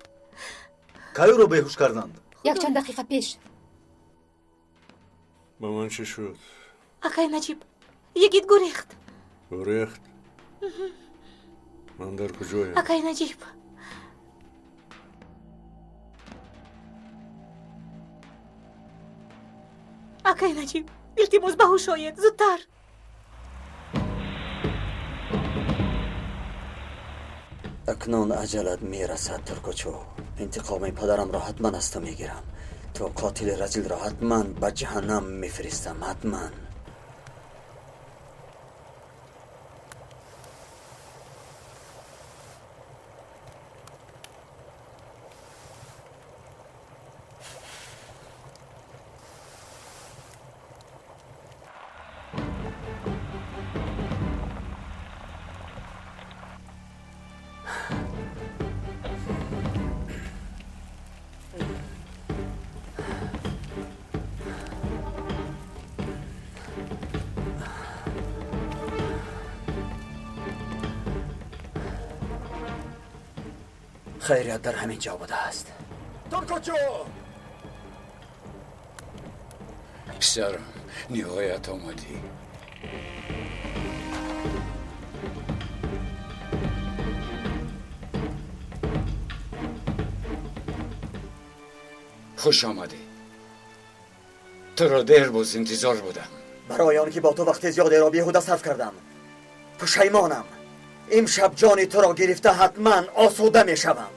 Кай ӯро беҳуш карданд? Якчанд дақиқа пеш. Ба ман чӣ шуд? Акай Наҷиб, Йигит гурехт. Гурехт? Ман дар куҷоям? Акай Наҷиб. Акай Наҷиб, илтимос ба ҳуш оед, зудтар. Акнун аҷалат мерасад, Туркучо. Интиқоми падарамро ҳатман аз ту мегирам. Ту қотили разилро ҳатман ба ҷаҳаннам мефиристам, ҳатман. Хайрият дар ҳамин ҷо будааст. Торкочо! Писарам, ниҳоят омадӣ. Хуш омадӣ. Туро дер боз интизор будам. Барои он ки бо ту вақти зиёдеро беҳуда сарф кардам, пушаймонам. Имшаб ҷони туро гирифта ҳатман осуда мешавам.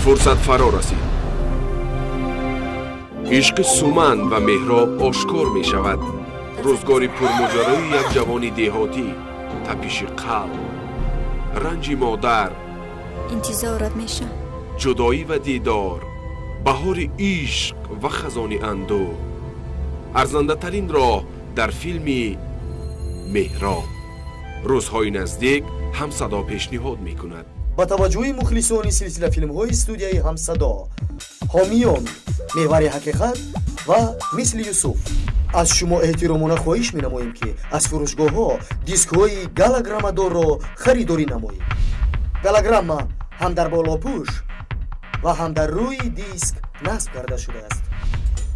Фурсат фаро расид. Ишқи Суман ва Меҳроб ошкор мешавад. Рӯзгори пурмоҷарои як ҷавони деҳотӣ, тапиши қалб, ранҷи модар, интизорат мешам, ҷудоӣ ва дидор, баҳори ишқ ва хазони андӯҳ. Арзандатарин роҳ дар филми Меҳроб. Рӯзҳои наздик Ҳамсадо пешниҳод мекунад. Ба таваҷҷӯҳи мухлисони силсилафилмҳои студияи Ҳамсадо, ҳомиён Меҳвари ҳақиқат ва Мисли Юсуф, аз шумо эҳтиромона хоҳиш менамоем, ки аз фурӯшгоҳҳо дискҳои галограммадорро харидорӣ намоед. Галограмма ҳам дар болопӯш ва ҳам дар рӯи диск насб карда шудааст.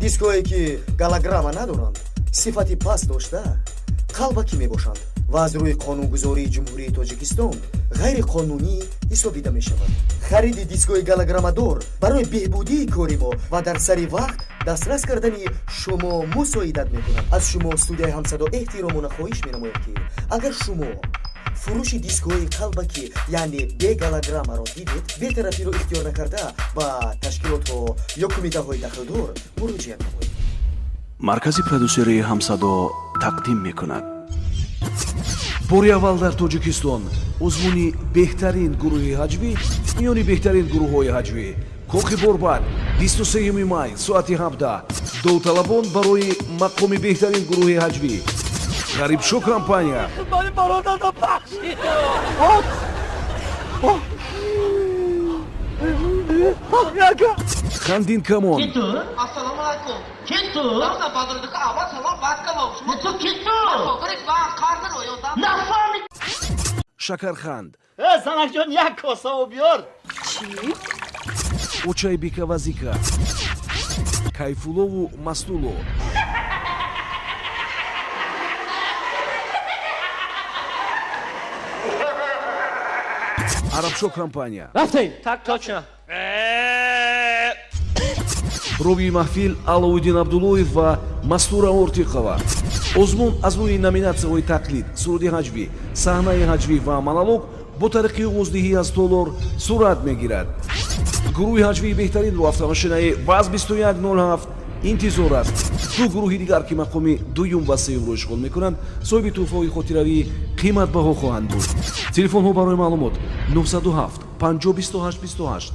Дискҳое ки галограмма надоранд, сифати паст дошта, қалбакӣ мебошанд ва аз рӯи қонунгузории Ҷумҳурии Тоҷикистон ғайриқонунӣ ҳисобида мешавад. Хариди дискҳои галограммадор барои беҳбудии кори мо ва дар сари вақт дастрас кардани шумо мусоидат мекунад. Аз шумо студияи Ҳамсадо эҳтиромона хоҳиш менамояд, ки агар шумо фурӯши дискҳои қалбакӣ, яъне бегалограммаро дидед, бетарафиро ихтиёр накарда ба ташкилотҳо ё кумитаҳои дахлдор муроҷиат намоед. Маркази продюсерии Ҳамсадо тақдим мекунад. Бори аввал дар Тоҷикистон озмуни беҳтарин гурӯҳи ҳаҷвӣ миёни беҳтарин гурӯҳҳои ҳаҷвӣ Кохи Борбад 23 май соати 17. Довталабон барои мақоми беҳтарин гурӯҳи ҳаҷвӣ Ғарибшо компания, Хандин Камон, Шакарханд, занакҷон, як косао биёр. Очай Бекавазика, Кайфуллову Мастулло, Арабшо компания. Рафтем. Так точно. Ровии маҳфил Аловиддин Абдуллоев ва Мастура Ортиқова. Озмун аз рӯи номинатсияҳои тақлид, суруди ҳаҷвӣ, саҳнаи ҳаҷвӣ ва монолог бо тариқи овоздиҳӣ аз толор сурат мегирад. Гурӯҳи ҳаҷвии беҳтаринро автомошинаи ВАЗ 2107 интизор аст. Ду гурӯҳи дигар, ки мақоми дуюм ва сеюмро ишғол мекунанд, соҳиби тӯҳфаҳои хотиравии қиматбаҳо хоҳанд буд. Телефонҳо барои маълумот 907 50 28 28,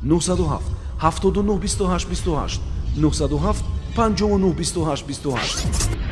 907 79 28 28, 907 59 28 28.